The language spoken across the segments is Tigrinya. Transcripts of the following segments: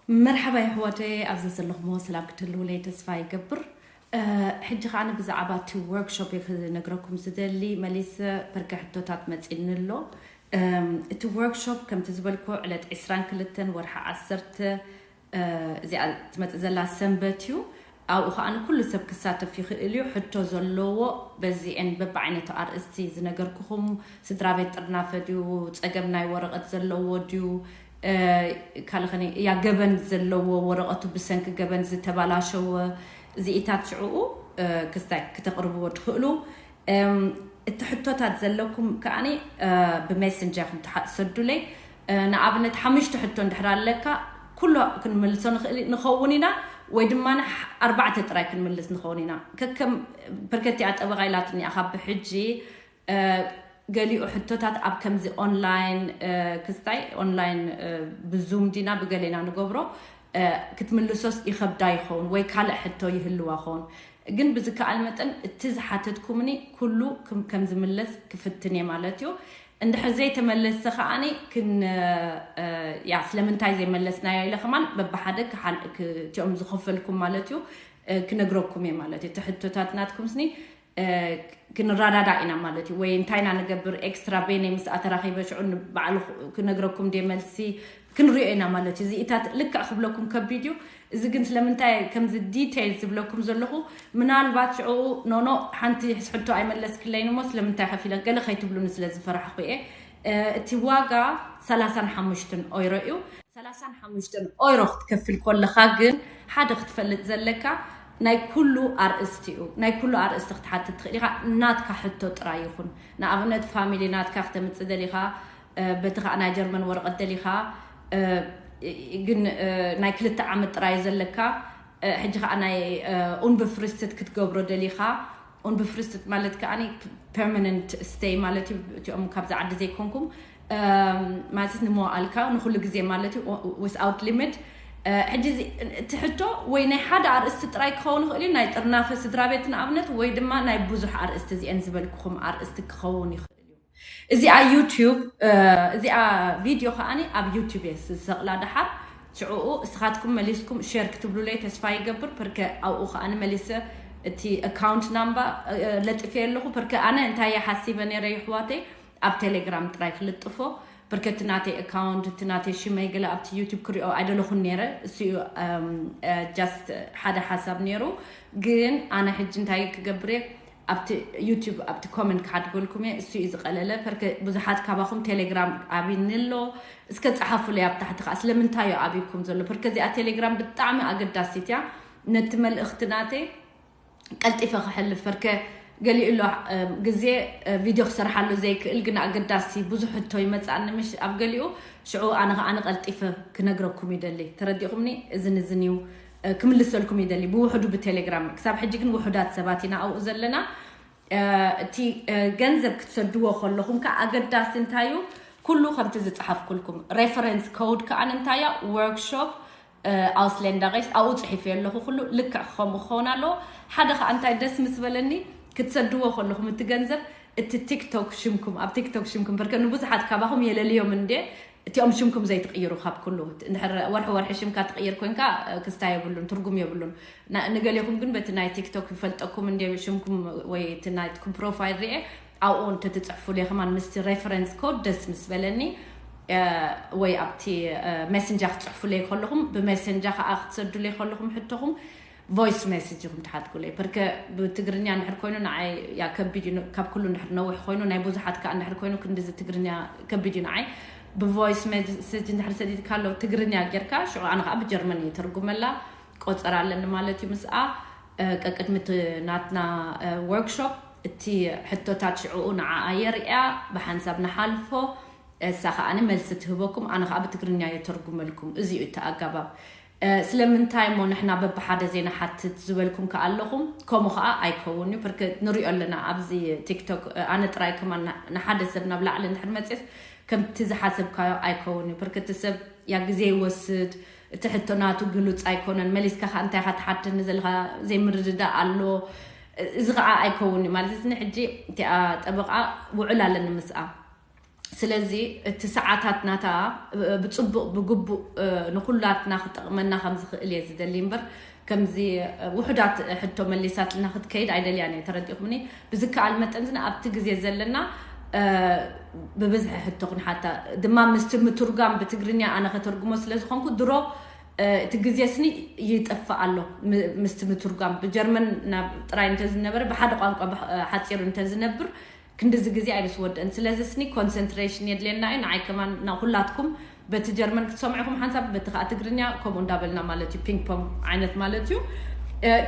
መርሓባ የሕዋተይ፣ ኣብዚ ዘለኹሞ ሰላም ክትህልውለይ ተስፋ ይገብር። ሕጂ ከዓኒ ብዛዕባ እቲ ወርክሾፕ ክነግረኩም ዝደሊ መሊሰ፣ በርከ ሕቶታት መፂእኒ ኣሎ። እቲ ወርክሾፕ ከምቲ ዝበልኩ ዕለት ዕስራን ክልተን ወርሒ ዓሰርተ እዚኣ ትመፅእ ዘላ ሰንበት እዩ። ኣብኡ ከዓኒ ኩሉ ሰብ ክሳተፍ ይኽእል እዩ። ሕቶ ዘለዎ በዚኤን በብዓይነቱ ኣርእስቲ ዝነገርኩኹም፣ ስድራ ቤት ጥርናፈ ድዩ፣ ፀገም ናይ ወረቐት ዘለዎ ድዩ፣ ካልኸኒ እያ ገበን ዘለዎ፣ ወረቐቱ ብሰንኪ ገበን ዝተባላሸወ እዚኢታት ሽዕኡ ክስታይ ክተቕርብዎ ትኽእሉ። እቲ ሕቶታት ዘለኩም ከዓኒ ብሜሰንጀር ኢኹም ትሓ- ትሰዱለይ። ንኣብነት ሓሙሽተ ሕቶ እንድሕር ኣለካ ኩሎ ክንምልሶ ንኽእል ንኸውን ኢና፣ ወይ ድማ ኣርባዕተ ጥራይ ክንምልስ ንኸውን ኢና። ከከም በርከቲ ኣጠበቓ ኢላትኒ ኣኻ ብሕጂ ገሊኡ ሕቶታት ኣብ ከምዚ ኦንላይን ክስታይ ኦንላይን ብዙም ዲና ብገሌና ንገብሮ ክትምልሶስ ይኸብዳ ይኸውን ወይ ካልእ ሕቶ ይህልዋ ኸውን። ግን ብዝከኣል መጠን እቲ ዝሓተትኩምኒ ኩሉ ከም ዝምለስ ክፍትን እየ ማለት እዩ። እንድሕር ዘይተመለሰ ከዓኒ ክን ያ ስለምንታይ ዘይመለስናዮ ኢለ ከማን በብሓደ እቲኦም ዝኸፈልኩም ማለት እዩ ክነግረኩም እየ ማለት እዩ። እቲ ሕቶታት ናትኩም ስኒ ክንረዳዳእ ኢና ማለት እዩ። ወይ እንታይ ኢና ንገብር፣ ኤክስትራ ቤነይ ምስኣ ተራኺበ ሽዑ ባዕሉ ክነግረኩም ደ መልሲ ክንሪኦ ኢና ማለት እዩ። እዚኢታት ልክዕ ክብለኩም ከቢድ እዩ። እዚ ግን ስለምንታይ ከምዚ ዲቴይል ዝብለኩም ዘለኹ፣ ምናልባት ሽዑ ኖኖ ሓንቲ ሕቶ ኣይመለስክለይን እሞ ስለምንታይ ከፊለ ገለ ከይትብሉኒ ስለ ዝፈራሕኩ እየ። እቲ ዋጋ ሰላሳን ሓሙሽተን ኦይሮ እዩ። ሰላሳን ሓሙሽተን ኦይሮ ክትከፍል ከለኻ ግን ሓደ ክትፈልጥ ዘለካ ናይ ኩሉ ኣርእስቲ እዩ። ናይ ኩሉ ኣርእስቲ ክትሓትት ትኽእል ኢኻ። ናትካ ሕቶ ጥራይ ይኹን። ንኣብነት ፋሚሊ ናትካ ክተምጽእ ደሊኻ፣ በቲ ከዓ ናይ ጀርመን ወረቐት ደሊኻ፣ ግን ናይ ክልተ ዓመት ጥራይ ዘለካ፣ ሕጂ ከዓ ናይ ኡንብፍርስትት ክትገብሮ ደሊኻ። ኡንብፍርስትት ማለት ከዓ ፐርማነንት ስቴይ ማለት እዩ። እቲኦም ካብዚ ዓዲ ዘይኮንኩም ማለት ንመዋኣልካ ንኩሉ ግዜ ማለት እዩ፣ ዊስኣውት ሊሚት። ሕጂ እቲ ሕቶ ወይ ናይ ሓደ ኣርእስቲ ጥራይ ክኸውን ይኽእል እዩ። ናይ ጥርናፈ ስድራ ቤት ንኣብነት ወይ ድማ ናይ ብዙሕ ኣርእስቲ እዚአን ዝበልኩኹም ኣርእስቲ ክኸውን ይኽእል እዩ። እዚኣ ዩቲዩብ እዚኣ ቪድዮ ከዓኒ ኣብ ዩቲዩብ እየ ዝሰቕላ። ደሓር ሽዕኡ እስኻትኩም መሊስኩም ሼር ክትብሉለይ ተስፋ ይገብር። ፐርከ ኣብኡ ከዓኒ መሊሰ እቲ ኣካውንት ናምባ ለጥፌ ኣለኹ። ፐርከ ኣነ እንታይ እየ ሓሲበ ነይረ ይሕዋተይ ኣብ ቴሌግራም ጥራይ ክልጥፎ። ፐርከ እቲ ናተይ ኣካውንት እቲ ናተይ ሽመይ ገለ ኣብቲ ዩቲዩብ ክሪኦ ኣይደለኹን ነይረ። እሱ እዩ ጃስት ሓደ ሓሳብ ነይሩ። ግን ኣነ ሕጂ እንታይ ክገብር እየ ኣብቲ ዩቲዩብ ኣብቲ ኮመንት ክሓድገልኩም እየ። እሱ እዩ ዝቐለለ። ፐርከ ብዙሓት ካባኹም ቴሌግራም ኣብኒ ኣሎ እስከ ጸሓፉለይ ኣብ ታሕቲ ከዓ ስለምንታይ እዩ ኣብኩም ዘሎ። ፐርከ እዚኣ ቴሌግራም ብጣዕሚ ኣገዳሲት እያ ነቲ መልእኽቲ ናተይ ቀልጢፈ ክሕልፍ። ፐርከ ገሊኡ ኣሎ ግዜ ቪድዮ ክሰርሓሉ ዘይክእል ግን ኣገዳሲ ብዙሕ ሕቶ ይመፅኣኒ ምሽ ኣብ ገሊኡ ሽዑ ኣነ ከዓ ኣነ ቀልጢፈ ክነግረኩም ይደሊ። ተረዲእኩምኒ? እዝን እዝን እዩ ክምልሰልኩም ይደሊ ብውሕዱ ብቴሌግራም። ክሳብ ሕጂ ግን ውሑዳት ሰባት ኢና ኣብኡ ዘለና። እቲ ገንዘብ ክትሰድዎ ከለኹም ከዓ ኣገዳሲ እንታይ እዩ? ኩሉ ከምቲ ዝፀሓፍኩልኩም ሬፈረንስ ኮድ ከዓ እንታይ እያ? ወርክሾፕ ኣውስሌንዳ ቐይስ ኣብኡ ፅሒፈ ኣለኹ። ኩሉ ልክዕ ከምኡ ክኸውን ኣለዎ። ሓደ ከዓ እንታይ ደስ ምስ በለኒ ክትሰድዎ ከለኹም እቲ ገንዘብ እቲ ቲክቶክ ሽምኩም ኣብ ቲክቶክ ሽምኩም ፐርከ ንብዙሓት ካባኹም የለልዮም እንዴ እቲኦም ሽምኩም ዘይትቕይሩ ካብ ኩሉ እንድሕር ወርሒ ወርሒ ሽምካ ትቕይር ኮንካ ክስታ የብሉን ትርጉም የብሉን። ንገሌኹም ግን በቲ ናይ ቲክቶክ ይፈልጠኩም እንዴ ሽምኩም ወይ እቲ ናይትኩም ፕሮፋይል ርኤ ኣብኡ እንተትፅሕፉለይ ከማን ምስቲ ሬፈረንስ ኮድ ደስ ምስ በለኒ። ወይ ኣብቲ ሜሰንጀር ክትፅሕፉለይ ከለኹም ብሜሰንጀር ከዓ ክትሰዱለይ ከለኹም ሕቶኹም ቮይስ ሜሰጅ ኢኹም ትሓትኩለይ። ፐርከ ብትግርኛ እንድሕር ኮይኑ ንዓይ ያ ከቢድ እዩ። ካብ ኩሉ እንድሕር ነዊሕ ኮይኑ ናይ ብዙሓት ከዓ እንድሕር ኮይኑ ክንድዚ ትግርኛ ከቢድ እዩ ንዓይ። ብቮይስ ሜሰጅ እንድሕር ሰዲድካ ኣሎ ትግርኛ ጌርካ ሽዑ ኣነ ከዓ ብጀርመን እየ ተርጉመላ። ቆፀራ ኣለኒ ማለት እዩ ምስኣ። ቀቅድሚ እቲ ናትና ወርክሾፕ እቲ ሕቶታት ሽዕኡ ንዓኣ የርእያ ብሓንሳብ ንሓልፎ። እሳ ከዓኒ መልሲ ትህበኩም ኣነ ከዓ ብትግርኛ የተርጉመልኩም። እዚ እዩ እቲ ኣጋባብ። ስለምንታይ እሞ ንሕና በብሓደ ዘይንሓትት ዝበልኩም ከ ኣለኹም። ከምኡ ከዓ ኣይከውን እዩ ፐርከ ንሪኦ ኣለና ኣብዚ ቲክቶክ። ኣነ ጥራይ ከማን ንሓደ ሰብ ናብ ላዕሊ እንድሕር መፅስ ከምቲ ዝሓሰብካዮ ኣይከውን እዩ ፐርከ እቲ ሰብ ያ ግዜ ይወስድ። እቲ ሕቶ ናቱ ግሉፅ ኣይኮነን መሊስካ ከዓ እንታይ ኢካ ትሓትኒ ዘለካ ዘይምርድዳእ ኣሎ። እዚ ከዓ ኣይከውን እዩ ማለት እዚ ሕጂ እቲኣ ጠበቃ ውዕል ኣለኒ ምስኣ። ስለዚ እቲ ሰዓታት ናታ ብፅቡቕ ብግቡእ ንኩላትና ክጠቕመና ከም ዝኽእል እየ ዝደሊ እምበር ከምዚ ውሑዳት ሕቶ መሊሳትና ክትከይድ ኣይደልያን እየ። ተረዲእኩምኒ? ብዝከኣል መጠን ዝና ኣብቲ ግዜ ዘለና ብብዝሒ ሕቶ ክንሓታ ድማ ምስቲ ምትርጓም ብትግርኛ ኣነ ከተርጉሞ ስለ ዝኾንኩ ድሮ እቲ ግዜ ስኒ ይጠፍእ ኣሎ። ምስቲ ምትርጓም ብጀርመን ናብ ጥራይ እንተዝነበረ ብሓደ ቋንቋ ሓፂሩ እንተዝነብር ክንድዚ ግዜ ኣይምስወደን። ስለዚ ስኒ ኮንሰንትሬሽን የድልየና እዩ። ንዓይ ከማን ኩላትኩም በቲ ጀርመን ክትሰምዑ ኢኹም ሓንሳብ በቲ ከዓ ትግርኛ ከምኡ እንዳበልና ማለት እዩ። ፒንግ ፖንግ ዓይነት ማለት እዩ።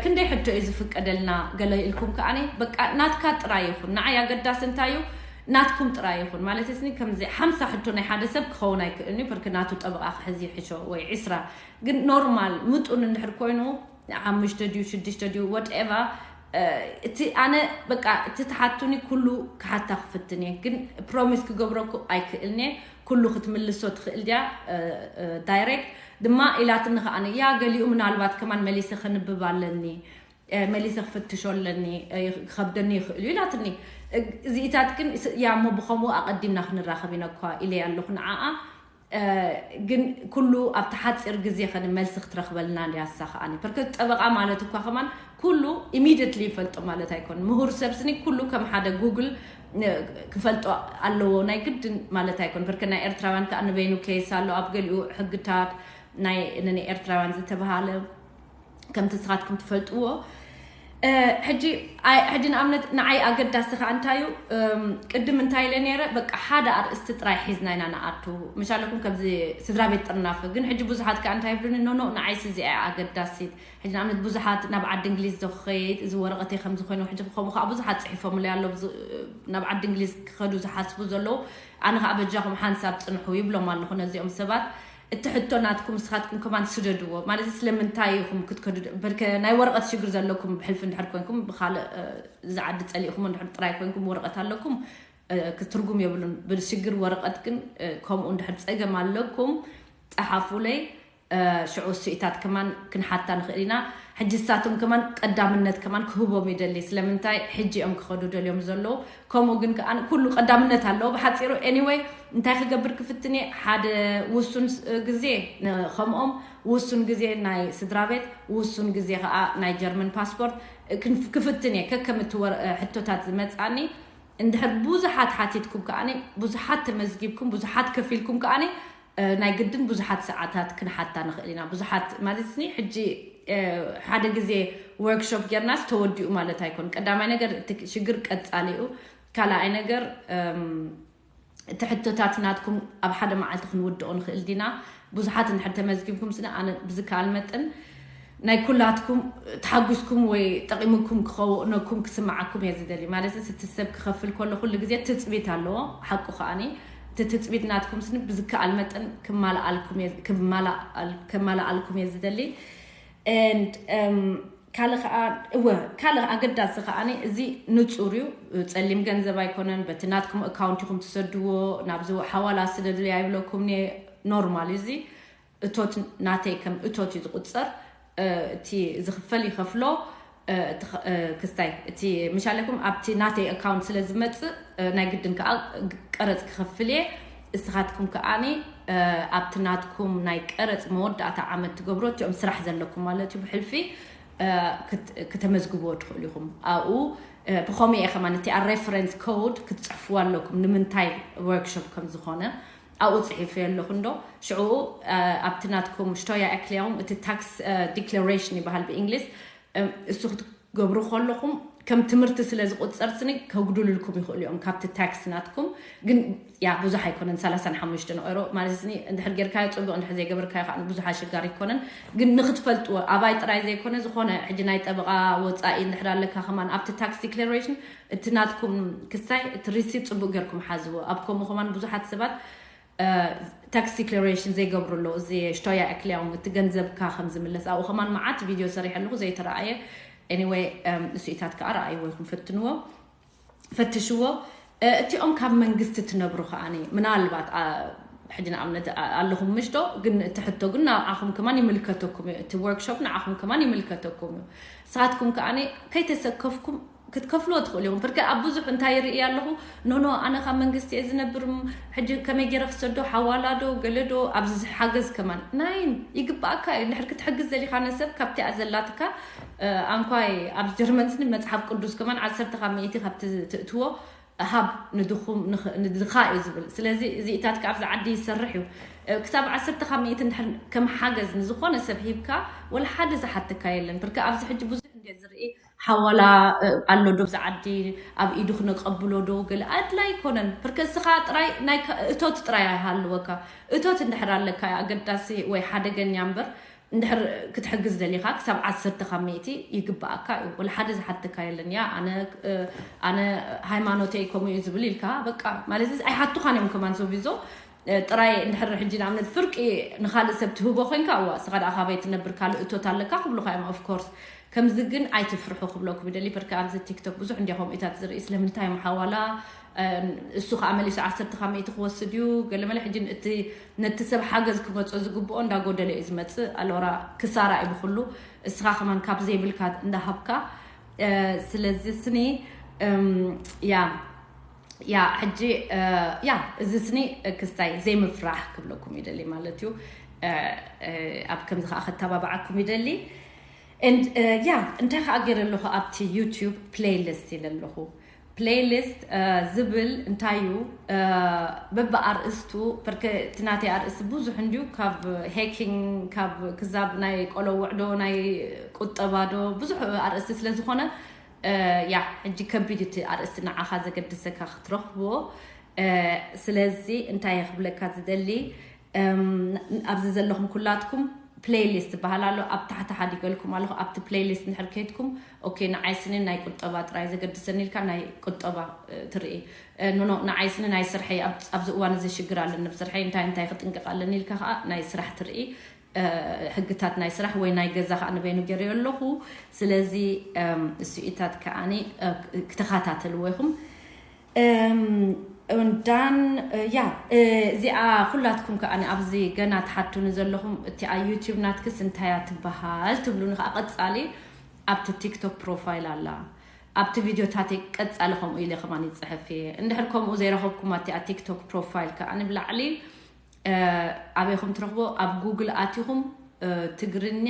ክንደይ ሕቶ እዩ ዝፍቀደልና ገለ ኢልኩም ከዓኒ በቃ ናትካ ጥራይ ይኹን። ንዓይ ኣገዳሲ እንታይ እዩ ናትኩም ጥራይ ይኹን ማለት ስኒ ከምዚ ሓምሳ ሕቶ ናይ ሓደ ሰብ ክኸውን ኣይክእልን እዩ። ብርክ ናቱ ጠበቃ ክሕዚ ይሕሾ ወይ ዕስራ ግን ኖርማል ምጡን እንድሕር ኮይኑ ሓሙሽተ ድዩ ሽዱሽተ ድዩ ወትኤቨር እቲ ኣነ በቃ እቲ ትሓቱኒ ኩሉ ክሓታ ክፍትን እየ። ግን ፕሮሚስ ክገብረኩ ኣይክእልን እየ። ኩሉ ክትምልሶ ትኽእል ድያ ዳይሬክት ድማ ኢላትኒ ከዓኒ እያ። ገሊኡ ምናልባት ከማን መሊሰ ከንብብ ኣለኒ መሊሰ ክፍትሾ ኣለኒ ክኸብደኒ ይኽእል እዩ ኢላትኒ። እዚኢታት ግን ያ እሞ ብኸምኡ ኣቐዲምና ክንራኸብ ኢና እኳ ኢለ ኣለኹ ንዓኣ። ግን ኩሉ ኣብቲ ሓፂር ግዜ ከን መልሲ ክትረኽበልና ድያሳ ከዓኒ ብርክት ጠበቃ ማለት እኳ ከማን ኩሉ ኢሚድትሊ ይፈልጦ ማለት ኣይኮን። ምሁር ሰብ ስኒ ኩሉ ከም ሓደ ጉግል ክፈልጦ ኣለዎ ናይ ግድን ማለት ኣይኮን። ብርክ ናይ ኤርትራውያን ከዓ ንበይኑ ኬስ ኣሎ ኣብ ገሊኡ ሕግታት ናይ ንኤርትራውያን ዝተባሃለ ከምቲ ንስኻትኩም ትፈልጥዎ ሕጂ ሕጂ ንኣብነት ንዓይ ኣገዳሲ ከዓ እንታይ እዩ ቅድም እንታይ ኢለ ነረ በቃ ሓደ ኣርእስቲ ጥራይ ሒዝና ኢና ንኣቱ ምሻለኩም ከምዚ ስድራ ቤት ጥርናፈ ግን ሕጂ ብዙሓት ከዓ እንታይ ይብሉኒ ኖኖ ንዓይስ እዚኣ ኣገዳሲት ሕጂ ንኣብነት ብዙሓት ናብ ዓዲ እንግሊዝ ዶ ክኸይድ እዚ ወረቐተይ ከም ዝኾይኑ ሕጂ ከምኡ ከዓ ብዙሓት ፅሒፎምለይ ኣሎ ናብ ዓዲ እንግሊዝ ክኸዱ ዝሓስቡ ዘለዉ ኣነ ከዓ በጃኹም ሓንሳብ ፅንሑ ይብሎም ኣለኹ ነዚኦም ሰባት እቲ ሕቶ ናትኩም ንስኻትኩም ከማን ስደድዎ ማለት ስለምንታይ ኢኹም ክትከዱ በርከ ናይ ወረቐት ሽግር ዘለኩም ብሕልፊ እንድሕር ኮንኩም ብካልእ ዝዓዲ ፀሊእኩም እንድሕር ጥራይ ኮንኩም ወረቐት ኣለኩም ክትርጉም የብሉን ብሽግር ወረቐት ግን ከምኡ እንድሕር ፀገም ኣለኩም ፀሓፉለይ ሽዑ ስኢታት ከማን ክንሓታ ንኽእል ኢና ሕጂ ሳቶም ከማን ቀዳምነት ከማን ክህቦም ይደሊ ስለምንታይ ሕጂ እዮም ክኸዱ ደልዮም ዘለዉ ከምኡ ግን ከዓ ኩሉ ቀዳምነት ኣለዎ ብሓፂሩ anyway እንታይ ክገብር ክፍትን እየ ሓደ ውሱን ግዜ ከምኦም ውሱን ግዜ ናይ ስድራ ቤት ውሱን ግዜ ከዓ ናይ ጀርመን ፓስፖርት ክፍትን እየ ከከም እቲ ሕቶታት ዝመፅኣኒ እንድሕር ብዙሓት ሓቲትኩም ከዓ ብዙሓት ተመዝጊብኩም ብዙሓት ከፊልኩም ከዓ ናይ ግድን ብዙሓት ሰዓታት ክንሓታ ንኽእል ኢና ብዙሓት ማለት ኒ ሕጂ ሓደ ግዜ ወርክሾፕ ጌርናስ ተወዲኡ ማለት ኣይኮን ቀዳማይ ነገር ሽግር ቀፃሊ እዩ ካልኣይ ነገር እቲ ሕቶታት ናትኩም ኣብ ሓደ መዓልቲ ክንውድኦ ንኽእል ዲና ብዙሓት እንድሕር ተመዝጊብኩም ስለ ኣነ ብዝከኣል መጠን ናይ ኩላትኩም ተሓጉስኩም ወይ ጠቂምኩም ክኸውነኩም ክስምዓኩም እየ ዝደሊ ማለት እቲ ሰብ ክኸፍል ከሎ ኩሉ ግዜ ትፅቢት ኣለዎ ሓቁ ከዓኒ እቲ ትፅቢት ናትኩም ስኒ ብዝከኣል መጠን ከማላኣልኩም እየ ዝደሊ and ካልእ ከዓ እወ ካልእ ኣገዳሲ ከዓኒ እዚ ንፁር እዩ ፀሊም ገንዘብ ኣይኮነን በቲ ናትኩም ኣካውንት ኢኹም ትሰድዎ ናብዚ ሓዋላ ስደድልያ ይብለኩም ኖርማል እዚ እቶት ናተይ ከም እቶት እዩ ዝቁፀር እቲ ዝኽፈል ይኸፍሎ ክስታይ እቲ ምሻለኩም ኣብቲ ናተይ ኣካውንት ስለ ዝመፅእ ናይ ግድን ከዓ ቀረፅ ክኸፍል እየ እስኻትኩም ከዓኒ ኣብቲ ናትኩም ናይ ቀረፅ መወዳእታ ዓመት ትገብሮ እቲኦም ስራሕ ዘለኩም ማለት እዩ ብሕልፊ ክተመዝግብዎ ትኽእሉ ኢኹም ኣብኡ ብኸምኡ እየ ከማን እቲ ሬፈረንስ ኮድ ክትፅሕፍዋ ኣለኩም ንምንታይ ወርክሾፕ ከም ዝኾነ ኣብኡ ፅሒፈ ኣለኹ እንዶ ሽዑ ኣብቲ ናትኩም ሽቶያ ኤክሊያውም እቲ ታክስ ዲክለሬሽን ይበሃል ብእንግሊዝ እሱ ክትገብሩ ከለኹም ከም ትምህርቲ ስለ ዝቁፀር ስኒ ከጉድልልኩም ይኽእሉ እዮም ካብቲ ታክስ ናትኩም ግን ያ ብዙሕ ኣይኮነን ሰላሳን ሓሙሽተን ኦሮ ማለት ስኒ እንድሕር ጌርካዮ ፅቡቅ እንድሕር ዘይገበርካዮ ከዓ ብዙሕ ኣሸጋሪ ኣይኮነን ግን ንክትፈልጥዎ ኣባይ ጥራይ ዘይኮነ ዝኾነ ሕጂ ናይ ጠበቃ ወፃኢ እንድሕር ኣለካ ከማን ኣብቲ ታክስ ዲክለሬሽን እቲ ናትኩም ክሳይ እቲ ሪሲት ፅቡቅ ጌርኩም ሓዝዎ ኣብ ከምኡ ከማን ብዙሓት ሰባት ታክስ ዲክለሬሽን ዘይገብሩ ኣለዉ እዚ ሽቶያ ኣክሊያውን እቲ ገንዘብካ ከም ዝምለስ ኣብኡ ከማን መዓት ቪድዮ ሰሪሐ ኣለኹ ዘይተረኣየ anyway እሱኢታት ከዓ ረኣይዎ ይኹም ፈትንዎ ፈትሽዎ እቲኦም ካብ መንግስቲ ትነብሩ ከዓኒ ምናልባት ሕጂ ንኣብነት ኣለኹም ምሽዶ ግን እቲ ሕቶ ግን ንዓኹም ከማን ይምልከተኩም እዩ እቲ ወርክሾፕ ንዓኹም ከማን ይምልከተኩም እዩ ንስኻትኩም ከዓኒ ከይተሰከፍኩም ክትከፍልዎ ትኽእሉ ኢኹም። ብርክ ኣብ ብዙሕ እንታይ ይርኢ ኣለኹ፣ ኖኖ፣ ኣነ ካብ መንግስቲ እየ ዝነብር፣ ም-፣ ሕጂ ከመይ ገይረ ክሰዶ፣ ሓዋላ ዶ፣ ገለ ዶ፣ ኣብዚ ዝሓገዝ ከማን። ናይን፣ ይግባእካ እዩ። እንድሕር ክትሕግዝ ዘሊኻ ነሰብ ካብቲኣ ዘላትካ፣ እ፣ ኣንኳይ ኣብ ጀርመን ስኒ መጽሓፍ ቅዱስ ከማን ዓሰርተ ካብ ሚእቲ ካብቲ ትእትዎ ሃብ ንድኹም፣ ንኽ-፣ ንድኻ እዩ ዝብል። ስለዚ እዚኢታት ከኣ ኣብዚ ዓዲ ይሰርሕ እዩ። እ፣ ክሳብ ዓሰርተ ካብ ሚእቲ እንድሕር ከም ሓገዝ ንዝኾነ ሰብ ሂብካ፣ ወላ ሓደ ዝሓተካ የለን። ብርክ ኣብዚ ሕጂ ብዙሕ እንደ ዝርኢ ሓዋላ፣ እ፣ ኣሎ ዶ ኣብዚ ዓዲ፣ ኣብ ኢዱ ክነቀብሎ ዶ፣ ገለ ኣድላይ ኣይኮነን። ብርክ እስኻ ጥራይ ናይ ከ-፣ እቶት ጥራይ ኣይሃልወካ። እቶት እንድሕር ኣለካ እዩ ኣገዳሲ ወይ ሓደገኛ እምበር፣ እንድሕር ክትሕግዝ ደሊኻ ክሳብ ዓሰርተ ካብ ሚእቲ ይግባኣካ እዩ። ወላ ሓደ ዝሓተካ የለን። ያ ኣነ፣ እ፣ ኣነ ሃይማኖተይ ከምኡ እዩ ዝብል ኢልካ በቃ፣ ማለት እዚ ኣይሓቱኻን እዮም ከማን ሶቪዞ፣ እ፣ ጥራይ እንድሕር ሕጂ ንኣብነት ፍርቂ ንኻልእ ሰብ ትህቦ ኮይንካ፣ እዋ፣ እስኻ ደኣ ካበይ ትነብር፣ ካልእ እቶት ኣለካ ክብሉኻ እዮም፣ of course። ከምዚ ግን ኣይትፍርሑ ክብለኩም ይደሊ። ብርክ ኣብዚ ቲክቶክ ብዙሕ እንዲያ ከምኡታት ዝርኢ፣ ስለምንታይ እዮም ሓዋላ፣ እ፣ እሱ ከዓ መሊሱ ዓሰርተ ካብ ሚእቲ ክወስድ እዩ፣ ገለመለ። ሕጂ እቲ፣ ነቲ ሰብ ሓገዝ ክመጾ ዝግብኦ እንዳጎደለ እዩ ዝመጽእ። ኣሎራ ክሳራ እዩ ብኩሉ። እስኻ ከማን ካብ ዘይብልካ እንዳሃብካ። እ፣ ስለዚ ስኒ፣ እም፣ ያ፣ ያ፣ ሕጂ፣ እ፣ ያ፣ እዚ ስኒ ክስታይ ዘይምፍራሕ ክብለኩም ይደሊ ማለት እዩ። እ፣ እ፣ ኣብ ከምዚ ከዓ ከተባብዓኩም ይደሊ። And፣ እ፣ ያ፣ እንታይ ከዓ ገይረ ኣለኹ ኣብቲ ዩቲዩብ ፕሌይሊስት ኢለ ኣለኹ። ፕሌይሊስት፣ እ፣ ዝብል እንታይ እዩ? እ፣ በብኣርእስቱ፣ በርከ-፣ እቲ ናተይ ኣርእስቲ ብዙሕ እንድዩ፣ ካብ ሄኪንግ፣ ካብ ክዛብ ናይ ቆሎ ውዕዶ፣ ናይ ቁጠባ ዶ፣ ብዙሕ ኣርእስቲ ስለ ዝኾነ፣ እ፣ ያ፣ ሕጂ ከቢድ እቲ ኣርእስቲ ንዓኻ ዘገድሰካ ክትረኽቦ። እ፣ ስለዚ እንታይ እየ ክብለካ ዝደሊ? እም፣ ኣብዚ ዘለኹም ኩላትኩም ፕሌይሊስት ዝበሃል ኣሎ። ኣብ ታሕቲ ሓዲገልኩም ኣለኹ። ኣብቲ ፕሌይሊስት እንድሕር ከይድኩም፣ ኦኬ፣ ንዓይ ስኒ ናይ ቁጠባ ጥራይ ዘገድሰኒ ኢልካ ናይ ቁጠባ፣ እ፣ ትርኢ። እ፣ ኖ፣ ኖ፣ ንዓይ ስኒ ናይ ስርሐይ፣ ኣብ-፣ ኣብዚ እዋን እዚ ሽግር ኣለኒ፣ ኣብ ስርሐይ እንታይ እንታይ ክጥንቀቕ ኣለኒ ኢልካ ከዓ ናይ ስራሕ ትርኢ። እ፣ ሕግታት ናይ ስራሕ ወይ ናይ ገዛ ከዓ ንበይኑ ገይረዮ ኣለኹ። ስለዚ፣ እም፣ እሱኢታት ከዓኒ፣ እ፣ ክተኸታተልዎ ኢኹም። እም፣ እንዳን፣ እ፣ ያ፣ እ፣ እዚኣ ኩላትኩም ከኣ ኣብዚ ገና ትሓቱኒ ዘለኹም፣ እቲኣ ዩቲዩብ ናትክስ እንታይ እያ ትበሃል ትብሉኒ ከኣ፣ ቀጻሊ ኣብቲ ቲክቶክ ፕሮፋይል ኣላ። ኣብቲ ቪድዮታተይ ቀጻሊ ከምኡ ኢለ ከማን ይጽሕፍ እየ። እንድሕር ከምኡ ዘይረኸብኩማ፣ እቲኣ ቲክቶክ ፕሮፋይል ከኣ ንብላዕሊ፣ እ፣ ኣበይኹም ትረኽቦ? ኣብ ጉግል ኣቲኹም፣ እ፣ ትግርኛ፣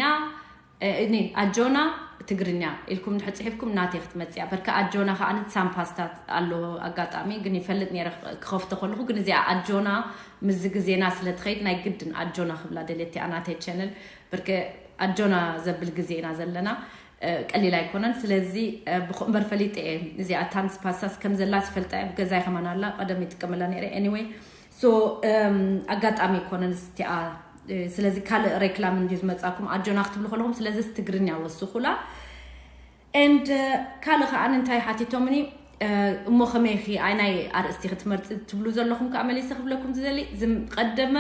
እ፣ እኒ ኣጆና ትግርኛ ኢልኩም እንድሕር ጽሒፍኩም ናተይ ክትመጽእ እያ። በርካ ኣጆና ከኣ ሳምፓስታት ኣሎ ኣጋጣሚ፣ ግን ይፈልጥ ነይረ ክኸፍቶ ከለኹ፣ ግን እዚኣ ኣጆና ምስዚ ግዜና ስለ ትኸይድ ናይ ግድን ኣጆና ክብላ ደልየ እቲኣ ናተይ ቻነል። በርካ ኣጆና ዘብል ግዜ ኢና ዘለና፣ እ፣ ቀሊል ኣይኮነን። ስለዚ፣ እ፣ ብኹ-፣ እምበር ፈሊጠ እየ እዚኣ ሳምፓስታስ ከም ዘላስ ይፈልጣ እየ። ብገዛይ ከማን ኣላ፣ ቀደም ይጥቀመላ ነይረ። ኤኒወይ፣ ሶ፣ እም፣ ኣጋጣሚ ኣይኮነን እዚኣ፣ እ፣ ስለዚ ካልእ ሬክላም እንድዩ ዝመጻኩም ኣጆና ክትብሉ ከለኹም፣ ስለዚ ትግርኛ ወስኹላ። And፣ እ፣ ካልእ ከኣ እንታይ ሓቲቶምኒ፣ እ፣ እሞ ከመይ ኢኺ ኣይ ናይ ኣርእስቲ ክትመርጺ ትብሉ ዘለኹም ከኣ መሊሰ ክብለኩም ዝደሊ፣ ዝም-፣ ቀደመ፣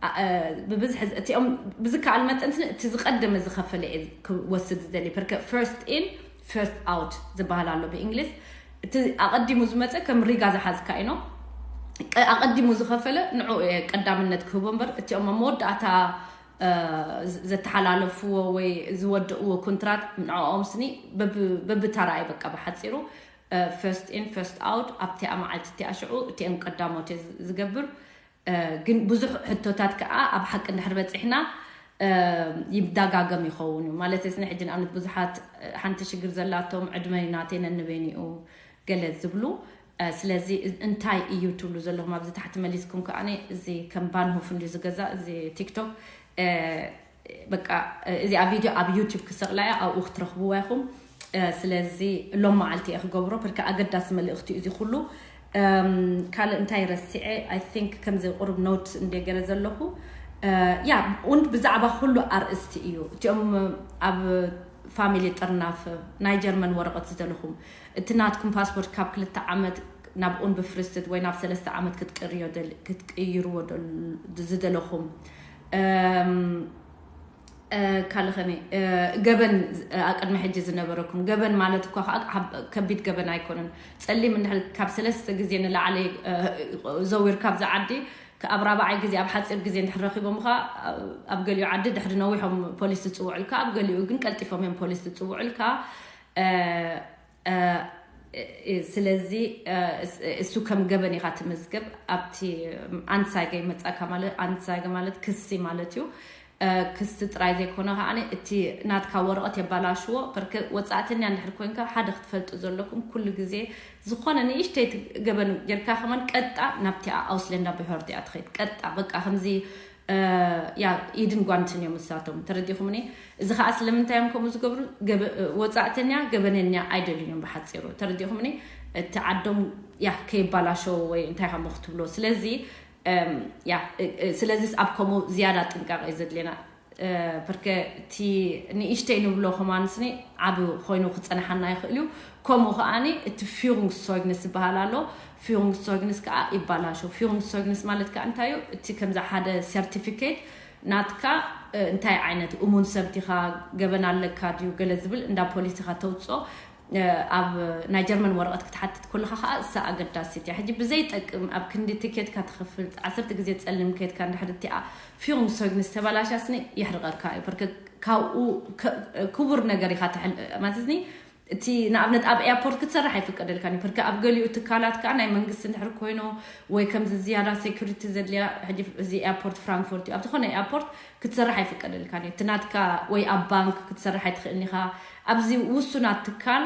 ኣ-፣ እ፣ ብብዝሒ ዝ-፣ እቲኦም ብዝከኣል መጠን ስኒ እቲ ዝቀደመ ዝኸፈለ እየ ክወስድ ዝደሊ። ፐርከ ፈርስት ኢን ፈርስት ኣውት ዝበሃል ኣሎ ብእንግሊዝ። እቲ ኣቐዲሙ ዝመጸ ከም ሪጋ ዝሓዝካ ኢኖ፣ ቀ-፣ ኣቐዲሙ ዝኸፈለ ንዕኡ እየ ቀዳምነት ክህቦ እምበር፣ እቲኦም ኣብ መወዳእታ፣ እ፣ ዘ-፣ ዘተሓላለፍዎ ወይ ዝወደእዎ ኮንትራት ንዕኦም ስኒ በብ-፣ በብተራ እየ በቃ ብሓጺሩ፣ እ፣ ፈርስት ኢን ፈርስት ኣውት ኣብቲኣ መዓልቲ እቲኣ ሽዑ እቲኦም ቀዳሞት እየ ዝ-፣ ዝገብር። እ፣ ግን ብዙሕ ሕቶታት ከኣ ኣብ ሓቂ እንድሕር በጺሕና፣ እ፣ ይደጋገም ይኸውን እዩ። ማለት፣ ስኒ ሕጂ ንኣብነት ብዙሓት፣ እ፣ ሓንቲ ሽግር ዘላቶም ዕድመ ናተይ ነንበይኒኡ ገለ ዝብሉ፣ እ፣ ስለዚ እ-፣ እንታይ እዩ ትብሉ ዘለኹም ኣብዚ ታሕቲ መሊስኩም ከኣ፣ እዚ ከም ባንሆፍ እንድዩ ዝገዛእ እዚ ቲክቶክ፣ እ፣ በቃ፣ እዚኣ ቪድዮ ኣብ ዩቲዩብ ክሰቕላ እያ፣ ኣብኡ ክትረኽብዋ ኢኹም። እ፣ ስለዚ ሎም መዓልቲ እየ ክገብሮ፣ ብርካ ኣገዳሲ መልእኽቲ እዩ እዚ ኩሉ። እም፣ ካልእ እንታይ ረሲዐ? I think ከምዚ ቁሩብ ኖት እንደ ገለ ዘለኹ። እ፣ ያ፣ እውን ብዛዕባ ኩሉ ኣርእስቲ እዩ። እቲኦም ኣብ ፋሚሊ ጥርናፍ ናይ ጀርመን ወረቐት ዝደለኹም፣ እቲ ናትኩም ፓስፖርት ካብ ክልተ ዓመት ናብ ኡንብፍርስትድ ወይ ናብ ሰለስተ ዓመት ክትቅርዮ ደል-፣ ክትቅይርዎ ደል-፣ ዝደለኹም። እም፣ እ፣ ካልእ ከመይ፣ እ፣ ገበን ዝ-፣ ኣቅድሚ ሕጂ ዝነበረኩም ገበን ማለት እኳ ከዓ ሓብ-፣ ከቢድ ገበን ኣይኮነን። ጸሊም እንድሕር ካብ ሰለስተ ግዜ ንላዕሊ፣ እ፣ ዘዊርካ ኣብዚ ዓዲ፣ ከ-፣ ኣብ ራብዓይ ግዜ፣ ኣብ ሓጺር ግዜ እንድሕር ረኺቦምኻ፣ ኣብ፣ ኣብ ገሊኡ ዓዲ ድሕሪ ነዊሖም ፖሊስ ዝጽውዑልካ፣ ኣብ ገሊኡ ግን ቀልጢፎም እዮም ፖሊስ ዝጽውዑልካ። እ፣ ስለዚ እሱ ከም ገበን ኢኻ ትምዝገብ። ኣብቲ ኣንሳይገ ይመጻካ ማለት ኣንሳይገ ማለት ክሲ ማለት እዩ። ክሲ ጥራይ ዘይኮነ ከዓ እቲ ናትካ ወረቐት የባላሽዎ። በርከ ወፃእተኛ እንድሕር ኮንካ ሓደ ክትፈልጡ ዘለኩም ኩሉ ግዜ ዝኾነ ንእሽተይ ገበን ጌርካ ከመን ቀጣ ናብቲ ኣውስለንዳ ብሕወርቲ እያ ትኸይድ ቀጣ በቃ ከምዚ ያ ኢድን ጓንትን እዮም እሳቶም ተረዲኹምኒ። እዚ ከዓ ስለምንታይ እዮም ከምኡ ዝገብሩ? ወፃእተኛ ገበነኛ ኣይደልዮም ብሓፂሩ ተረዲኹምኒ። እቲ ዓዶም ያ ከይባላሸው ወይ እንታይ ከም ክትብሎ ስለዚ ያ ስለዚስ ኣብ ከምኡ ዝያዳ ጥንቃቐ እዩ ዘድልየና። በርከ እቲ ንእሽተይ ንብሎ ከማንስኒ ዓብ ኮይኑ ክፀንሓና ይኽእል እዩ። ከምኡ ከዓኒ እቲ ፊሩንግሶይግንስ ዝበሃል ኣሎ። ፊሩንግሶይግንስ ከዓ ይባላሾ። ፊሩንግሶይግንስ ማለት ከዓ እንታይ እዩ? እቲ ከምዚ ሓደ ሰርቲፊኬት ናትካ እንታይ ዓይነት እሙን ሰብ ዲኻ፣ ገበን ኣለካ ድዩ ገለ ዝብል እንዳ ፖሊስ ኢኻ ተውፅኦ። ኣብ ናይ ጀርመን ወረቐት ክትሓትት ከለኻ ከዓ እሳ ኣገዳሲት እያ። ሕጂ ብዘይጠቅም ኣብ ክንዲ ትኬትካ ትኸፍል ዓሰርተ ግዜ ጸልም ከድካ እንድሕር እቲኣ ፊሩንግሶይግንስ ተባላሻስኒ የሕርቐካ እዩ። በርከ ካብኡ ክቡር ነገር ኢኻ ትሕል ማለትኒ እቲ ንኣብነት ኣብ ኤርፖርት ክትሰርሕ ኣይፍቀደልካን እዩ። በርከ ኣብ ገሊኡ ትካላት ከዓ ናይ መንግስቲ እንድሕር ኮይኑ ወይ ከምዚ ዝያዳ ሴኩሪቲ ዘድልያ እዚ ኤርፖርት ፍራንክፎርት እዩ። ኣብ ዝኾነ ኤርፖርት ክትሰርሕ ኣይፍቀደልካን እዩ። እቲ ናትካ ወይ ኣብ ባንክ ክትሰርሕ ኣይትኽእልን ኢኻ። ኣብዚ ውሱናት ትካል